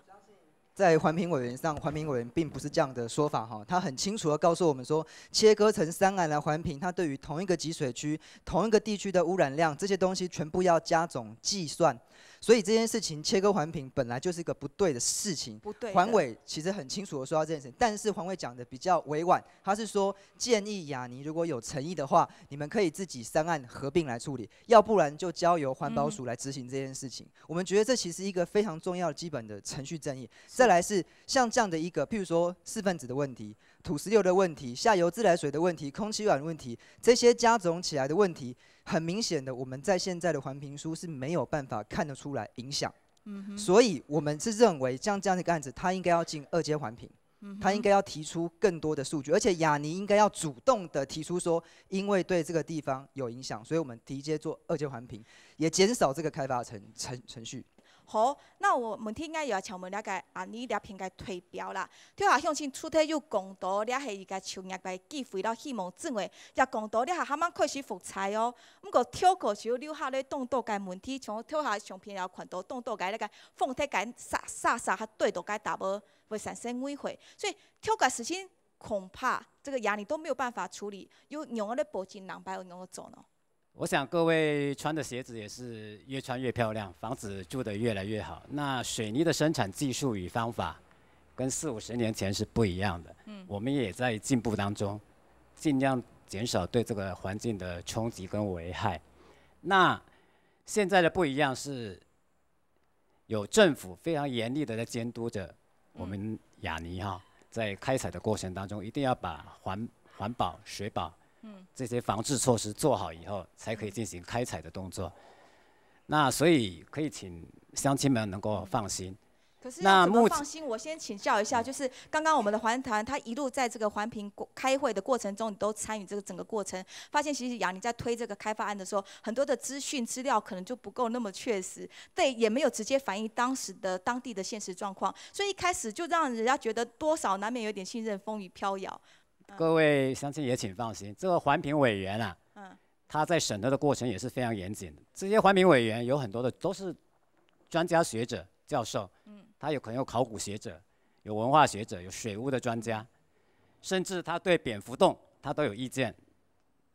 在环评委员上，环评委员并不是这样的说法哈，他很清楚的告诉我们说，切割成三栏来环评，它对于同一个集水区、同一个地区的污染量这些东西全部要加总计算，所以这件事情切割环评本来就是一个不对的事情。不对的。环委其实很清楚的说到这件事情，但是环委讲的比较委婉，他是说建议亚泥如果有诚意的话，你们可以自己三案合并来处理，要不然就交由环保署来执行这件事情。我们觉得这其实一个非常重要的基本的程序正义。再来是像这样的一个，譬如说四分子的问题、土石流的问题、下游自来水的问题、空气污染问题，这些加总起来的问题，很明显的，我们在现在的环评书是没有办法看得出来影响。所以我们是认为像这样的一个案子，它应该要进二阶环评，它应该要提出更多的数据，而且亚泥应该要主动的提出说，因为对这个地方有影响，所以我们直接做二阶环评，也减少这个开发程程程序。好，那我问題应该也要请问了解啊，你这片个推标啦。对啊，相信除忒有讲到，这系一个就业个机会咯，希望之外，也讲到这下还蛮开始复杂哦。不过跳过就留下来当多个问题，从跳下相片也看到当多个那个放忒个沙沙沙，还对到个大波会产生危害，所以跳个事情恐怕这个亚泥都没有办法处理，有仰般个保证，人白有仰般做呢？我想各位穿的鞋子也是越穿越漂亮，房子住得越来越好。那水泥的生产技术与方法跟四五十年前是不一样的，嗯，我们也在进步当中，尽量减少对这个环境的冲击跟危害。那现在的不一样是，有政府非常严厉的在监督着我们亚泥哈，在开采的过程当中，一定要把环环保、水保，嗯，这些防治措施做好以后，才可以进行开采的动作。那所以可以请乡亲们能够放心。可是那要怎么目放心？我先请教一下，就是刚刚我们的环团，他一路在这个环评过开会的过程中，你都参与这个整个过程，发现其实亚泥在推这个开发案的时候，很多的资讯资料可能就不够那么确实，对，也没有直接反映当时的当地的现实状况，所以一开始就让人家觉得多少难免有点信任风雨飘摇。各位乡亲也请放心，这个环评委员啊，嗯他在审核的过程也是非常严谨的。这些环评委员有很多的都是专家学者、教授，嗯，他有可能有考古学者、有文化学者、有水污的专家，甚至他对蝙蝠洞他都有意见，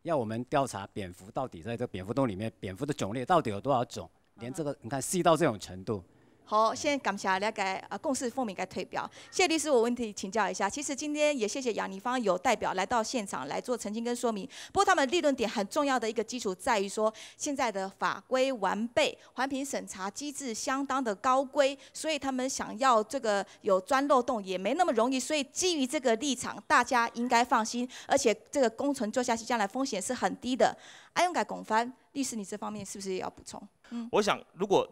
要我们调查蝙蝠到底在这蝙蝠洞里面，蝙蝠的种类到底有多少种，连这个你看细到这种程度。好，先感谢了解呃公司方面个推标。谢律师，我问题请教一下，其实今天也谢谢亚泥方有代表来到现场来做澄清跟说明。不过他们立论点很重要的一个基础在于说，现在的法规完备，环评审查机制相当的高规，所以他们想要这个有钻漏洞也没那么容易。所以基于这个立场，大家应该放心，而且这个工程做下去，将来风险是很低的。阿勇改拱翻，律师你这方面是不是也要补充？我想，如果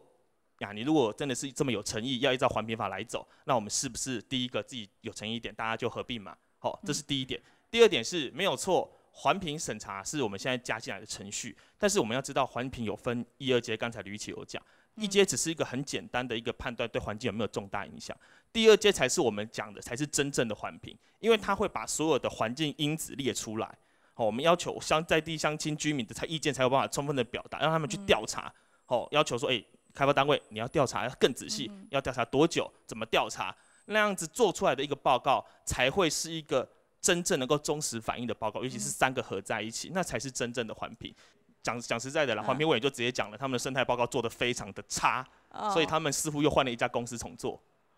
呀，你如果真的是这么有诚意，要依照环评法来走，那我们是不是第一个自己有诚意一点，大家就合并嘛？好，这是第一点。第二点是没有错，环评审查是我们现在加进来的程序，但是我们要知道环评有分一二阶，刚才吕奇有讲，一阶只是一个很简单的一个判断，对环境有没有重大影响。第二阶才是我们讲的，才是真正的环评，因为它会把所有的环境因子列出来。好，我们要求乡在地乡亲居民的才意见才有办法充分的表达，让他们去调查。好，要求说，哎，开发单位你要调查更仔细，要调查多久，怎么调查，那样子做出来的一个报告才会是一个真正能够忠实反映的报告，尤其是三个合在一起，那才是真正的环评。讲讲实在的啦，嗯环评委员就直接讲了，他们的生态报告做得非常的差，哦所以他们似乎又换了一家公司重做。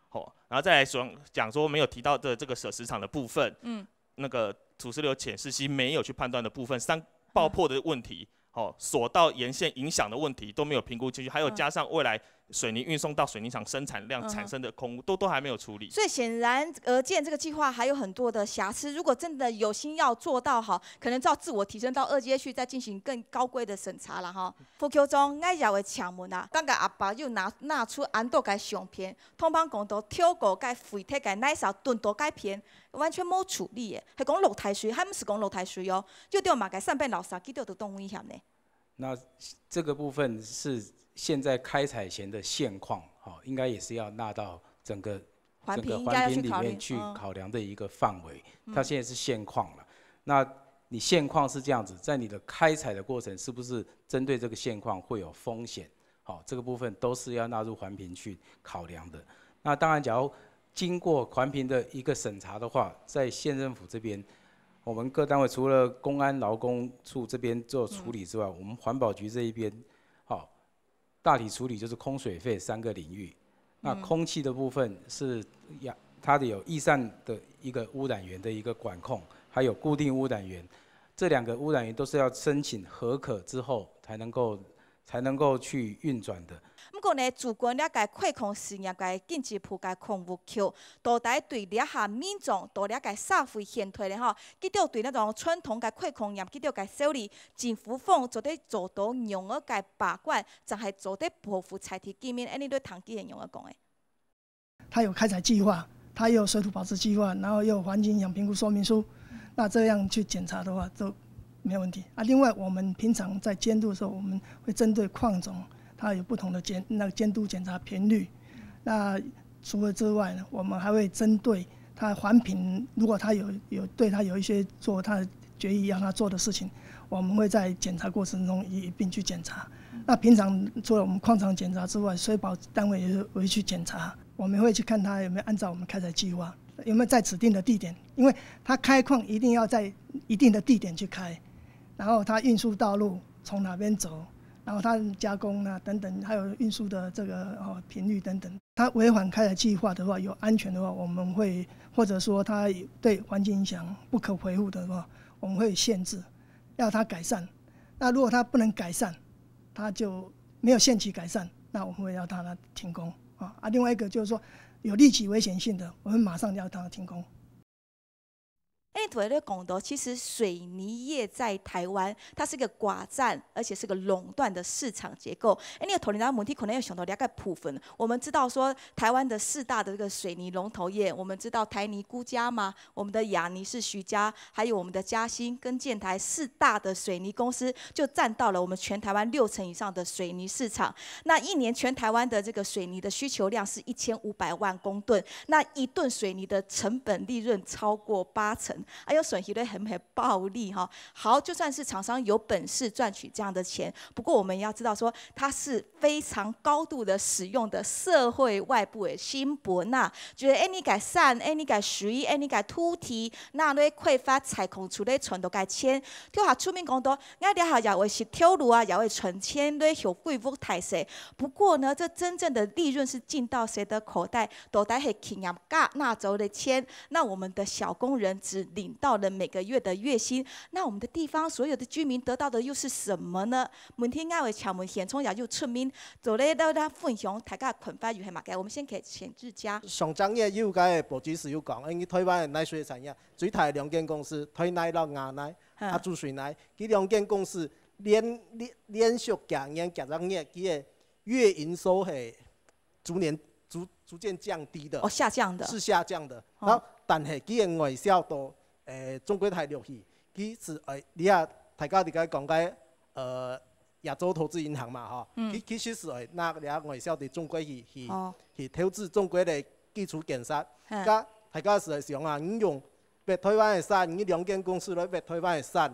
好，然后再来说讲说没有提到的这个舍石场的部分，嗯，那个土石流浅势溪没有去判断的部分，三爆破的问题，哦，所到沿线影响的问题都没有评估进去，还有嗯加上未来水泥运送到水泥厂生产量嗯哼产生的空污，都都还没有处理。所以显然而见，这个计划还有很多的瑕疵。如果真的有心要做到好，可能就要自我提升到二阶去，再进行更高规的审查了哈。傅秋忠，我也会请问啊，刚刚阿爸又拿拿出恁多个相片，通常讲到跳过个废铁个那一条蹲到该片，完全没处理耶，还讲落太水，还不是讲落太水哦，又掉马个三百老师，几多都动危险呢。那这个部分是现在开采前的现况，哈，应该也是要纳到整个环评应整个环评里该要去考虑面去嗯考量的一个范围。它现在是现况了，那你现况是这样子，在你的开采的过程，是不是针对这个现况会有风险？好，这个部分都是要纳入环评去考量的。那当然，假如经过环评的一个审查的话，在县政府这边，我们各单位除了公安、劳工处这边做处理之外，我们环保局这一边，好，大体处理就是空水废三个领域。那空气的部分是呀，它的有易散的一个污染源的一个管控，还有固定污染源，这两个污染源都是要申请核可之后才能够才能够去运转的。毋过呢，主管了解开矿事业个经济部个矿务局，到底对这下民众到了解社会现代咧吼，佢兜对那种传统个开矿业佢兜个修理，政府方做得做到仰仔个把关，正系做得保护在地居民，恁呢对谈个人仰仔讲个。他有开采计划，他又有水土保持计划，然后又有环境影响评估说明书，那这样去检查的话，就没有问题啊。另外，我们平常在监督的时候，我们会针对矿种，它有不同的监那个监督检查频率。那除了之外呢，我们还会针对他环评，如果他有有对他有一些做他的决议要他做的事情，我们会在检查过程中一一并去检查。那平常除了我们矿场检查之外，水保单位也会去检查，我们会去看他有没有按照我们开采计划，有没有在指定的地点，因为他开矿一定要在一定的地点去开，然后他运输道路从哪边走，然后它加工啊等等，还有运输的这个哦频率等等。它违反开采计划的话，有安全的话，我们会或者说它对环境影响不可维护的话，我们会限制，要它改善。那如果它不能改善，它就没有限期改善，那我们会要它停工啊。啊，另外一个就是说有立即危险性的，我们马上要它停工。哎，对了，讲到其实水泥业在台湾，它是个寡占，而且是个垄断的市场结构。哎，你个头里那问题可能要想到两个部分。我们知道说，台湾的四大的这个水泥龙头业，我们知道台泥孤家嘛，我们的亚泥是徐家，还有我们的嘉兴跟建台四大的水泥公司，就占到了我们全台湾六成以上的水泥市场。那一年全台湾的这个水泥的需求量是一千五百万公吨，那一吨水泥的成本利润超过八成。哎呦，损失率很很暴利哈。好，就算是厂商有本事赚取这样的钱，不过我们要知道说，它是非常高度的使用的社会外部的成本呐，就是哎你个山，哎你个水，哎你个土地，那来开发采矿出来赚到个钱。就好出面讲到，俺这下也会是投入啊，也会存钱来学贵屋大势。不过呢，这真正的利润是进到谁的口袋？到底是企业家拿走的钱，那我们的小工人只领到了每个月的月薪，那我们的地方所有的居民得到的又是什么呢？明天我会请问现场也有村民，做咧大家分享大家看法有系么个？我们先给钱志佳。上正月有个报纸是有讲，因为台湾的泥水产业最大的两间公司，台泥摎亚泥，啊，珠水泥，佢两间公司连连连续几年几十月，佢个月营收系逐年逐逐渐降低的。哦，下降的。是下降的。然后，但是佢个外销到呃中国大陆去，其实呃，你啊，大家你个讲个呃亚洲投资银行嘛，哈，其其实是呃拿个外销到中国去去去投资中国的基础建设。个大家是想啊，你用挖台湾的山，你两间公司来挖台湾的山，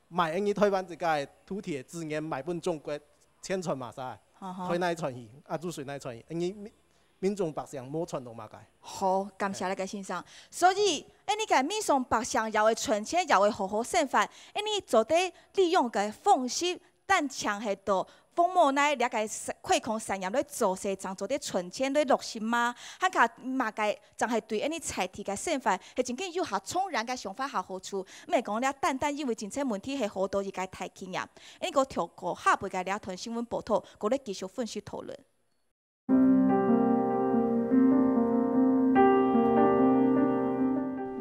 买你台湾自家的土地的资源买分中国，钱赚嘛晒，台泥赚去，啊，珠水泥赚去，你民民众百姓无赚到嘛个。好，感谢你个先生。所以，哎，你个民众百姓也会存钱，也会好好生活，哎，你做得利用个方式，但像系到风貌呢，了个开空产业来做事，正做得存钱来落实吗？还个嘛个，正系对哎你在地个生活，系真正有下重要个想法下好处。毋系讲了，单单因为经济问题系好多一个大企业，哎，个跳过下背个两段新闻报道，过来继续分析讨论。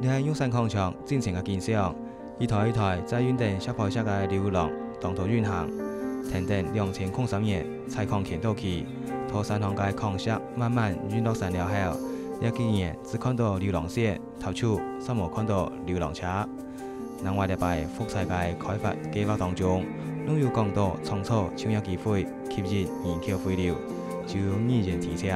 你係玉山礦場進前个景象，一台一台載運等石灰石个流浪當多運行。跈等兩千空三年採礦牽頭期，到山項个礦石慢慢運落山了後，這幾年只看到流浪船，頭就煞無看到流浪車。另外這擺復賽个開發計畫當中，攏有講到創造就業機會，吸引人口回流，就有議員提醒，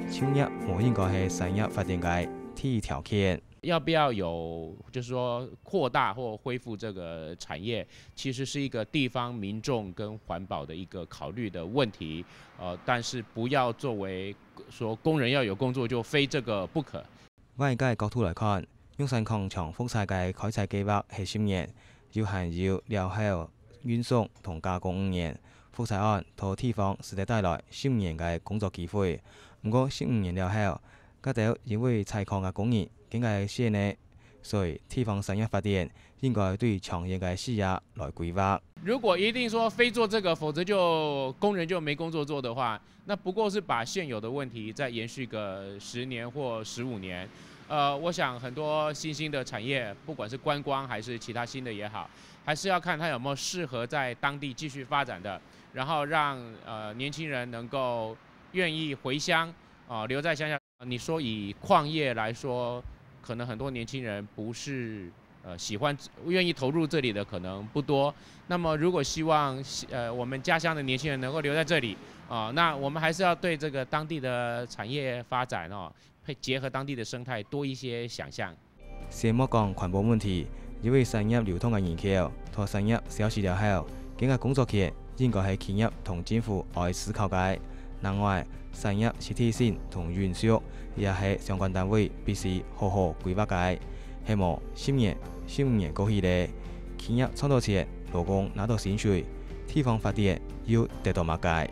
就業無應該係產業發展个第一條件。要不要有，就是说扩大或恢复这个产业，其实是一个地方民众跟环保的一个考虑的问题。呃，但是不要作为说工人要有工作就非这个不可。 換一个角度來看，玉山礦場復採个開採計畫係十年，又還有料後運送同加工五年。復採案對地方使得帶來十年个工作機會。毋過十五年了後，該兜因為採礦个工人更加少呢，所以地方產業發展應該對長遠个視野來規劃。如果一定说非做这个，否则就工人就没工作做的话，那不过是把现有的问题再延续个十年或十五年。呃，我想很多新兴的产业，不管是观光还是其他新的也好，还是要看它有没有适合在当地继续发展的，然后让呃年轻人能够愿意回乡啊、留在乡下。你说以矿业来说，可能很多年轻人不是呃喜欢愿意投入这里的可能不多。那么如果希望呃我们家乡的年轻人能够留在这里啊、那我们还是要对这个当地的产业发展哦，配结合当地的生态多一些想象。先莫講環保問題，因為產業流動个人口，同產業消失了後，佢个工作權應該係企業同政府愛思考个。另外，產業實體性同永續，也係相關單位必須好好規劃个。係無，十年、十五年過去咧，企業賺到錢，勞工拿到薪水，地方發展又得到麼个？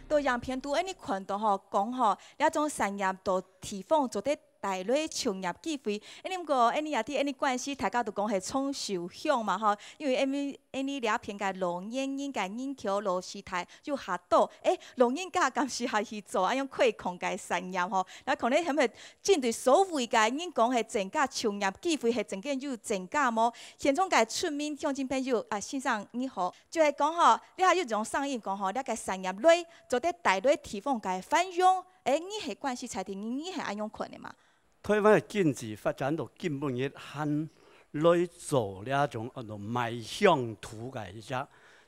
到影片肚，恁呢看到吼，講吼，這種產業到地方做得帶來就業機會。恁呢毋過，恁呢也知恁呢關係，大家都講係長壽鄉嘛吼，因為恁呢恁呢這片个老年人个人口老時代又較多，誒，老人家敢係還去做恁樣開礦个產業吼，該可能係毋係針對所謂个人講係增加就業機會係真个有增加無？現場个村民鄉親朋友啊，先生你好，就係講吼，這下有一種聲音講吼，這个產業來做得帶來地方个繁榮，誒，你係關係在地，你你係恁樣看个嘛？ 台灣个經濟發展到今晡日，還來做這種安到賣鄉土个一隻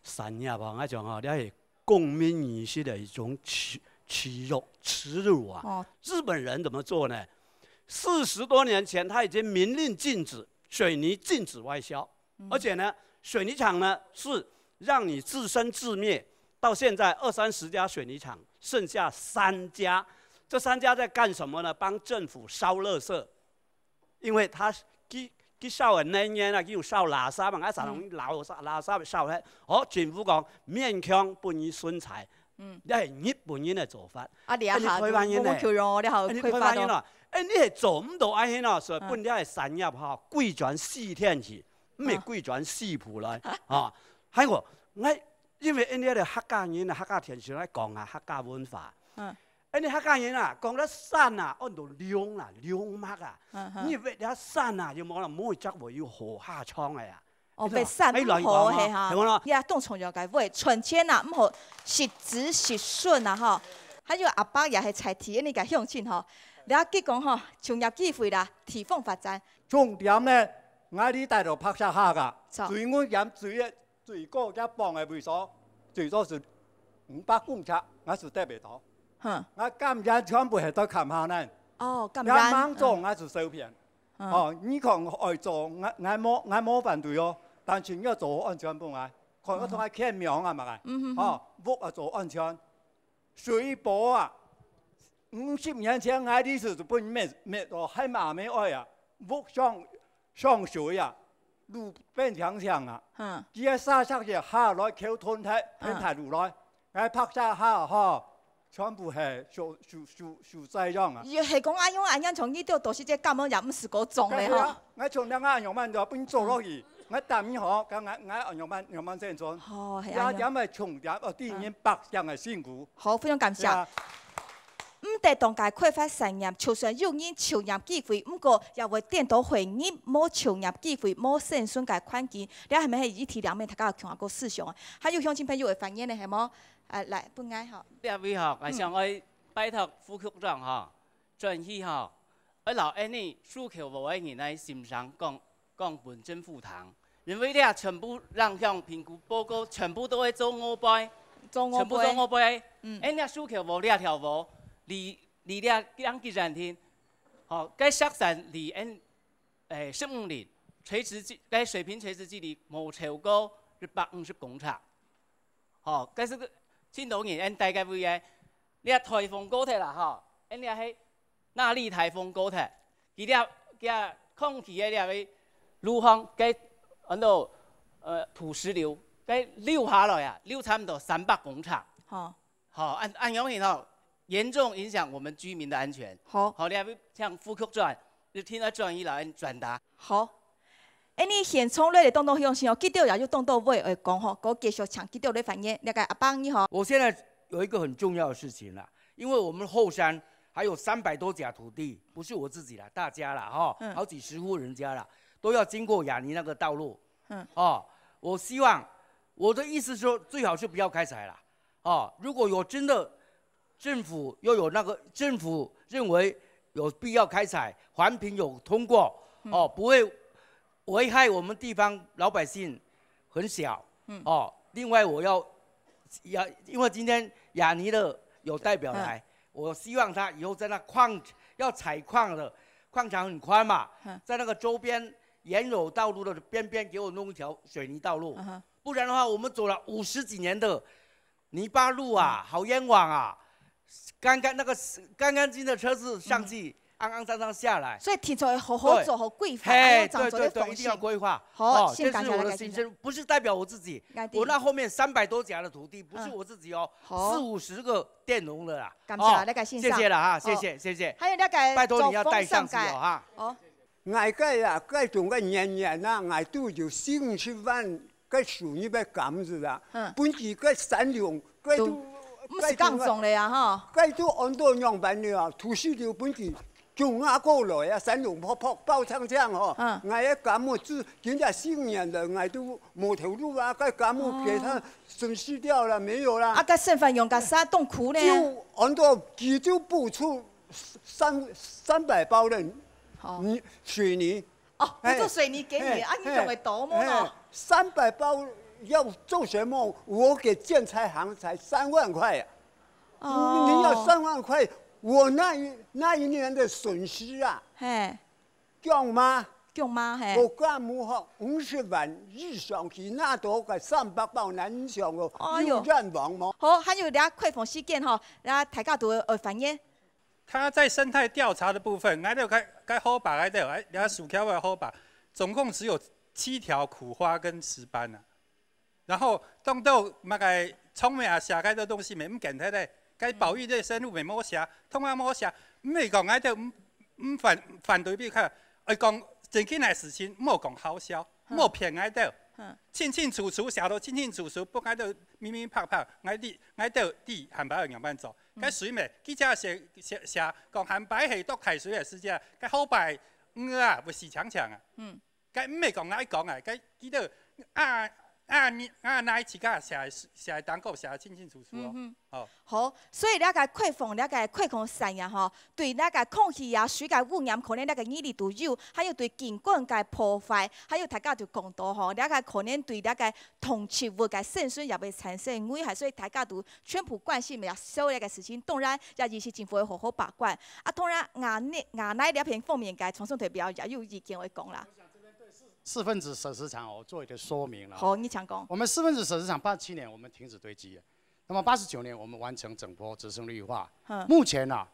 產業啊，𠊎講啊，這係公民意識个一種恥恥辱恥辱啊！哦，日本人怎麼做呢？四十多年前，他已經明令禁止水泥禁止外銷，而且呢，水泥廠呢是讓你自生自滅，到現在二三十家水泥廠，剩下三家。這三家在幹什麼呢？幫政府燒垃圾，因為他佢佢燒个能源啊，佢有燒垃圾嘛，啊，常常老垃圾燒忒，哦，政府講勉強分你存在，嗯，這係日本人个做法。啊，這下啊你台灣人呢無求用哦，這下哎，你開發咯。台灣人咯，哎，你係做毋到恁樣咯，所以嗯分這个產業吼，規轉四天去，毋係嗯規轉四步來啊。還有，𠊎因為因為个客家人啊，客家天生來講啊，客家文化。嗯哎，你客家人啊，講到山啊，安到龍啊，龍脈啊，嗯哼你越了山啊，有無啦？每隻會有好下場个啊。哦，別山毋好係哈係無啦？，也當重要个話，賺錢啊，毋好食子食孫啊吼。還有阿伯也係在地个鄉親吼，了解講吼，就業機會啦，地方發展。重點呢，𠊎這帶到白沙下个，走水源岩水个最高一磅个位所，最多是五百公尺，𠊎是得袂到。哼，𠊎甘願全部係到坎下呢，哦，甘也願。忙做𠊎是受騙。嗯哦，你講愛做，𠊎𠊎無𠊎無反對哦，但是你愛做好安全分𠊎，看𠊎同𠊎簽名啊嘛个，嗯哼哼哦，屋愛做安全，水保啊，五十年前𠊎這時就分滅滅哦，還嘛沒愛啊，屋上上水啊，路變強強啊，哼，佢个沙石也下來溝通忒，偏大路來，𠊎白沙下吼，全部係受受受受災殃啊。又係講恁樣恁樣，從呢度到時節根本也毋係嗰種咧吼。該係啊，𠊎從兩个恁樣慢就分做落去，𠊎等你好，跟𠊎𠊎恁樣慢樣慢先做。哦，係這啊。點係重點，哦，對人百姓个辛苦。好，非常感謝。係啊，毋得當个開發產業，就算有人就業機會，毋過也會顛倒會入無就業機會、無生存个環境。這係毋係一體兩面，大家共下个思想啊？還有鄉親朋友會發言个係無？啊，來，分𠊎吼。這位吼，𠊎想愛拜託副局長吼，轉去吼，愛摎恁呢訴求無个人來先生講講分政府聽，因為這全部影響評估報告，全部都會做外背，做外全部做外背。背。嗯恁呢訴求無這條無，離離這兩幾站定，吼，該石山離𫣆，欸，十五里，垂直距，該水平垂直距離無超過一百五十公尺。吼，該係个盡多人，𫣆大概會个，這颱風過忒啦吼，𫣆這係納莉颱風過忒，佢這，佢空氣个這个路項，該安到，呃，土石流，該流下來啊，流差毋多三百公尺。吼。 吼，恁，恁樣形吼，嚴重影響我們居民的安全。好。好，你還要請副局長，你聽他轉譯，然後轉達。好。恁呢現場來个當多鄉親哦，記者也有當多話會講吼，我繼續請記者來發言。這个阿邦你好。我现在有一个很重要的事情啦，因为我们后山还有三百多甲土地，不是我自己啦，大家啦哈，嗯好几十户人家啦，都要经过雅尼那个道路。嗯哦，我希望我的意思说，最好是不要开采啦。哦，如果有真的政府又有那个政府认为有必要开采，环评有通过，哦，不会危害我们地方老百姓很小。哦，另外我要要，因为今天雅尼的有代表来，我希望他以后在那矿要采矿的矿场很宽嘛，在那个周边原有道路的边边给我弄一条水泥道路，不然的话，我们走了五十几年的泥巴路啊，好冤枉啊！干干那个干干净的车子上去，肮肮脏脏下来。所以提出來好好做，好规范，哎，按照做个方式对对对，一定要。规划。好，哦，先感谢这是我的大家意见。心声，不是代表我自己。我的我那后面三百多甲的土地，不是嗯我自己哦，好四五十个佃农了啦。感谢哦那个先生谢谢了哈，好谢谢谢谢。还有那个拜托你要带上去中风上哦哈。哦，𠊎个啊，該種个年年啊，𠊎都有四五十萬个收入个甘蔗啊嗯，本地个產量，該都都毋係講中了呀哈。該都安到仰般了啊？土石流本地種啊過來啊，山龍泡泡爆唱唱吼嗯，𠊎个甘蔗種今年四五年了，𠊎都無頭路啊，該甘蔗給它損失掉了沒有啦？啊，个剩饭用个啥冻苦呢？就安到佢就補助三三百包的好。泥水泥，哦，不哎做水泥给你，哎啊，你用得多么哎呢？三百包要做什麼？我給建材行才三萬塊啊！哦，你要三萬塊，我那一那一年的損失啊，嘿，降嗎？降嗎？嘿。我甘蔗吼五十萬以上去，拿到个三百包難想哦，哎喲有冤枉嗎？好，還有兩个颱風事件吼，然後大家都有反應。它在生态调查的部分，𠊎兜該該河壩該兜，哎，人家暑橋个河壩，总共只有七条苦花跟石斑啊。然后当到那个虫仔啊，食該兜东西，毋見忒咧，該保育类生物乜無食，通通無食，毋係講𠊎兜毋毋反反對，比如講，愛講正經个事情，莫講好笑，莫騙𠊎兜。清清楚楚，寫到清清楚楚，分𠊎兜明明白白，𠊎兜𠊎兜知下擺愛仰般做。該水尾，記者寫寫寫講下擺係落大水个時節，該河壩魚啊，會死強強啊。該毋係講𠊎講啊，該記得啊啊你啊，𠊎自家寫寫單个寫清清楚楚哦。哦。好，所以這个颱風，這个颱風山呀吼，對這个空氣啊、水个污染，可能這个二里都有，還有對景觀个破壞，還有大家就講到吼，這个可能對這个動植物个生存也會產生危害，所以大家都全部關心也受這个事情。當然，也係政府會好好把關。啊，當然，𠊎呢，𠊎呢這片方面个傳送代表也有意見會講啦。四分子舍食場，我做一个说明了。好，你请讲。我们四分子舍食场八七年我们停止堆积了，那么八十九年我们完成整波直升绿化。嗯目前呢、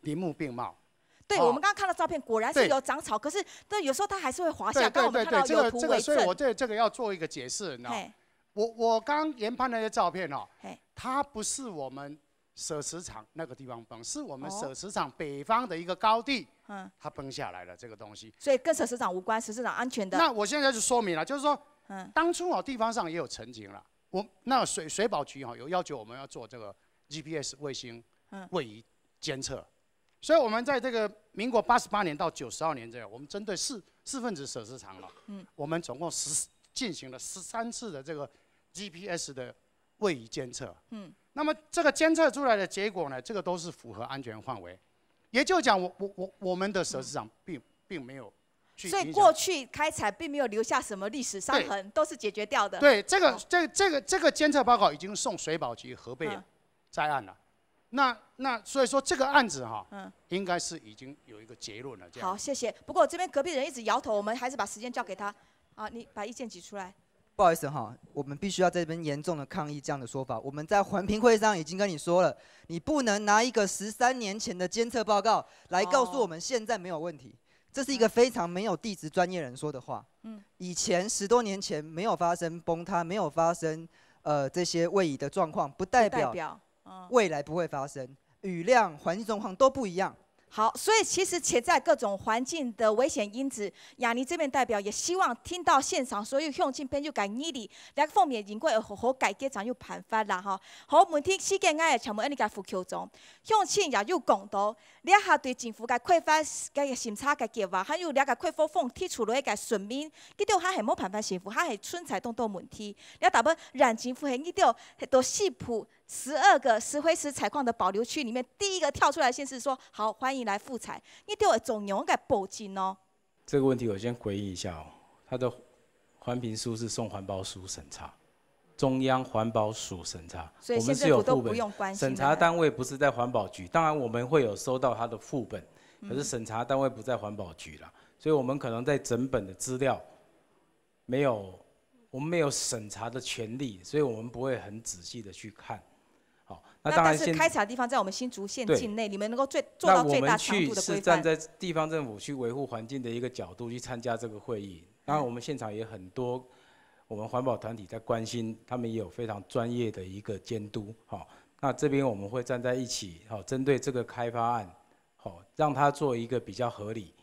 林木并茂。对，哦我们刚刚看到照片，果然是对有长草，可是但有时候它还是会滑下，对刚刚我们对对对，看到有这个这个，图为证。所以我对这个要做一个解释，你知道吗？嘿，我我刚研判那些照片哦，嘿，它不是我们舍食场那个地方崩，是我们哦舍食场北方的一个高地，嗯，它崩下来了这个东西。所以跟舍食场无关，舍食场安全的。那我现在就说明了，就是说，嗯当初哦，地方上也有陈情了，我那水水保局哈、有要求我们要做这个 G P S 卫星嗯位移监测，所以我们在这个民国八十八年到九十二年这个，我们针对四四分子舍食场了，嗯我们总共十进行了十三次的这个 G P S 的位移监测，嗯那么这个监测出来的结果呢，这个都是符合安全范围，也就讲我我我我们的舍食场并并没有去所以影响过去开采并没有留下什么历史伤痕，都是解决掉的。对，这个好这这个这个监测报告已经送水保局核备嗯在案了。那那所以说这个案子哈，嗯，应该是已经有一个结论了。这样。好，谢谢。不过这边隔壁人一直摇头，我们还是把时间交给他。啊，你把意见举出来。不好意思哈，我们必须要在这边严重的抗议这样的说法。我们在环评会上已经跟你说了，你不能拿一个十三年前的监测报告来告诉我们现在没有问题，这是一个非常没有地质专业人说的话。嗯，以前十多年前没有发生崩塌，没有发生呃这些位移的状况，不代表代表，嗯，未来不会发生，雨量、环境状况都不一样。好，所以其实潜在各种环境的危险因子，雅尼这边代表也希望听到现场所有乡亲朋友个意见，两个方面应该要好好解决，才有办法啦哈。好，问题时间，我也请问恁个副局长，乡亲也有讲到，这下对政府个开发个审查个计划，还有这个开发方提出来个说明，佢兜还系冇办法政府，还系存在当多问题。这大部分让政府系佢兜都西部十二个石灰石采矿的保留区里面，第一个跳出来先是说好，欢迎来复采，你对我中央个保证哦。这个问题我先回应一下哦，它的环评书是送环保署审查，中央环保署审查，所以我们是县政府都有副本不用关心的审查单位不是在环保局，当然我们会有收到它的副本，可是审查单位不在环保局啦，所以我们可能在整本的资料没有，我们没有审查的权利，所以我们不会很仔细的去看。好，那那当然现但是开采地方在我们新竹县对境内，你们能够最做到最大那我们程度的规范。去是站在地方政府去维护环境的一个角度去参加这个会议，当然我们现场也很多我们环保团体在关心，他们也有非常专业的一个监督。好，那这边我们会站在一起，好，针对这个开发案，好，让它做一个比较合理，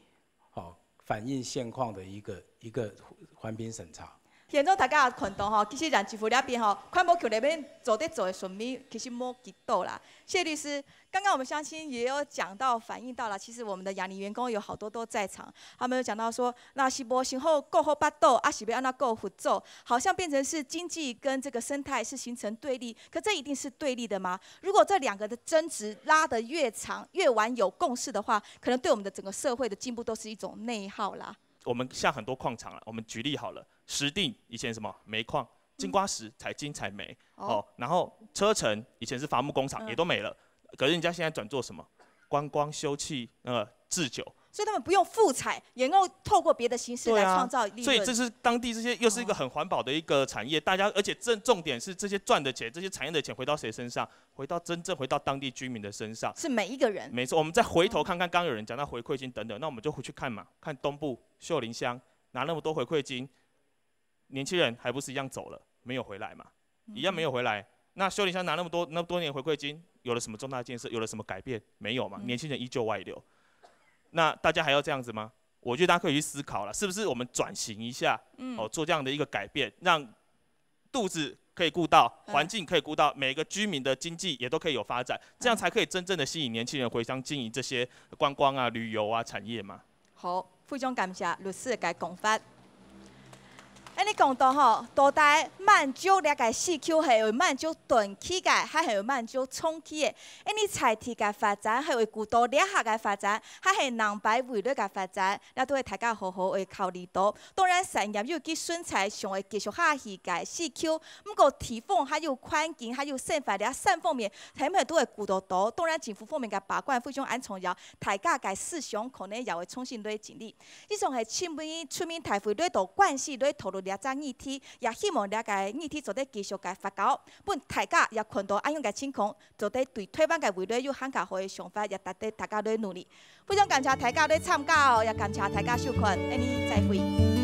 好，反映现况的一个一个环评审查。现在大家也看到吼，其实人政府那边吼，环保局那边做得做的说明，其实无几多啦。谢律师，刚刚我们乡亲也有讲到，反映到了，其实我们的雅尼员工有好多都在场，他们有讲到说，那是无想好过好巴肚，啊是要安怎过合作，好像变成是经济跟这个生态是形成对立，可这一定是对立的吗？如果这两个的争执拉得越长，越晚有共识的话，可能对我们的整个社会的进步都是一种内耗啦。我们像很多矿场了，我们举例好了，石碇以前什么煤矿，金瓜石采金采煤，哦哦，然后车城以前是伐木工厂，嗯也都没了。可是人家现在转做什么？观光休憩，呃，制酒，所以他们不用复采，也能够透过别的形式来对啊创造利润。所以这是当地这些又是一个很环保的一个产业，大家而且正重点是这些赚的钱，这些产业的钱回到谁身上？回到真正回到当地居民的身上。是每一个人。没错，我们再回头看看，刚刚有人讲到回馈金等等，那我们就回去看嘛，看东部秀林乡拿那么多回馈金，年轻人还不是一样走了，没有回来嘛，一样没有回来。那秀林乡拿那么多那么多年回馈金，有了什么重大建设？有了什么改变？没有嘛，年轻人依旧外流。那大家还要这样子吗？我觉得大家可以去思考了，是不是我们转型一下，嗯哦，做这样的一个改变，让肚子可以顾到，嗯环境可以顾到，每个居民的经济也都可以有发展，这样才可以真正的吸引年轻人回乡经营这些观光啊、旅游啊产业嘛。好，非常感谢律师个讲法。恁呢讲到吼，到底滿州這个市區係有滿州短期个，還係有滿州長期个？恁呢在地个發展，還有古道這下个發展，還係南北未來个發展，這都係大家好好个考慮到。當然，產業有機生態上會繼續下去个市區，毋過地方還有環境，還有生活這三方面，係毋係都會顧到到？當然，政府方面个把關非常安重要，大家个思想可能也會重新來整理。 以上係七位出面大會來到關西來討論這隻議題，也希望這个議題做得繼續个發酵，分大家也看到恁樣个情況，做得對台灣个未來有還較好个想法，也值得大家來努力。非常感謝大家來參加哦，也感謝大家收看，恁呢再會。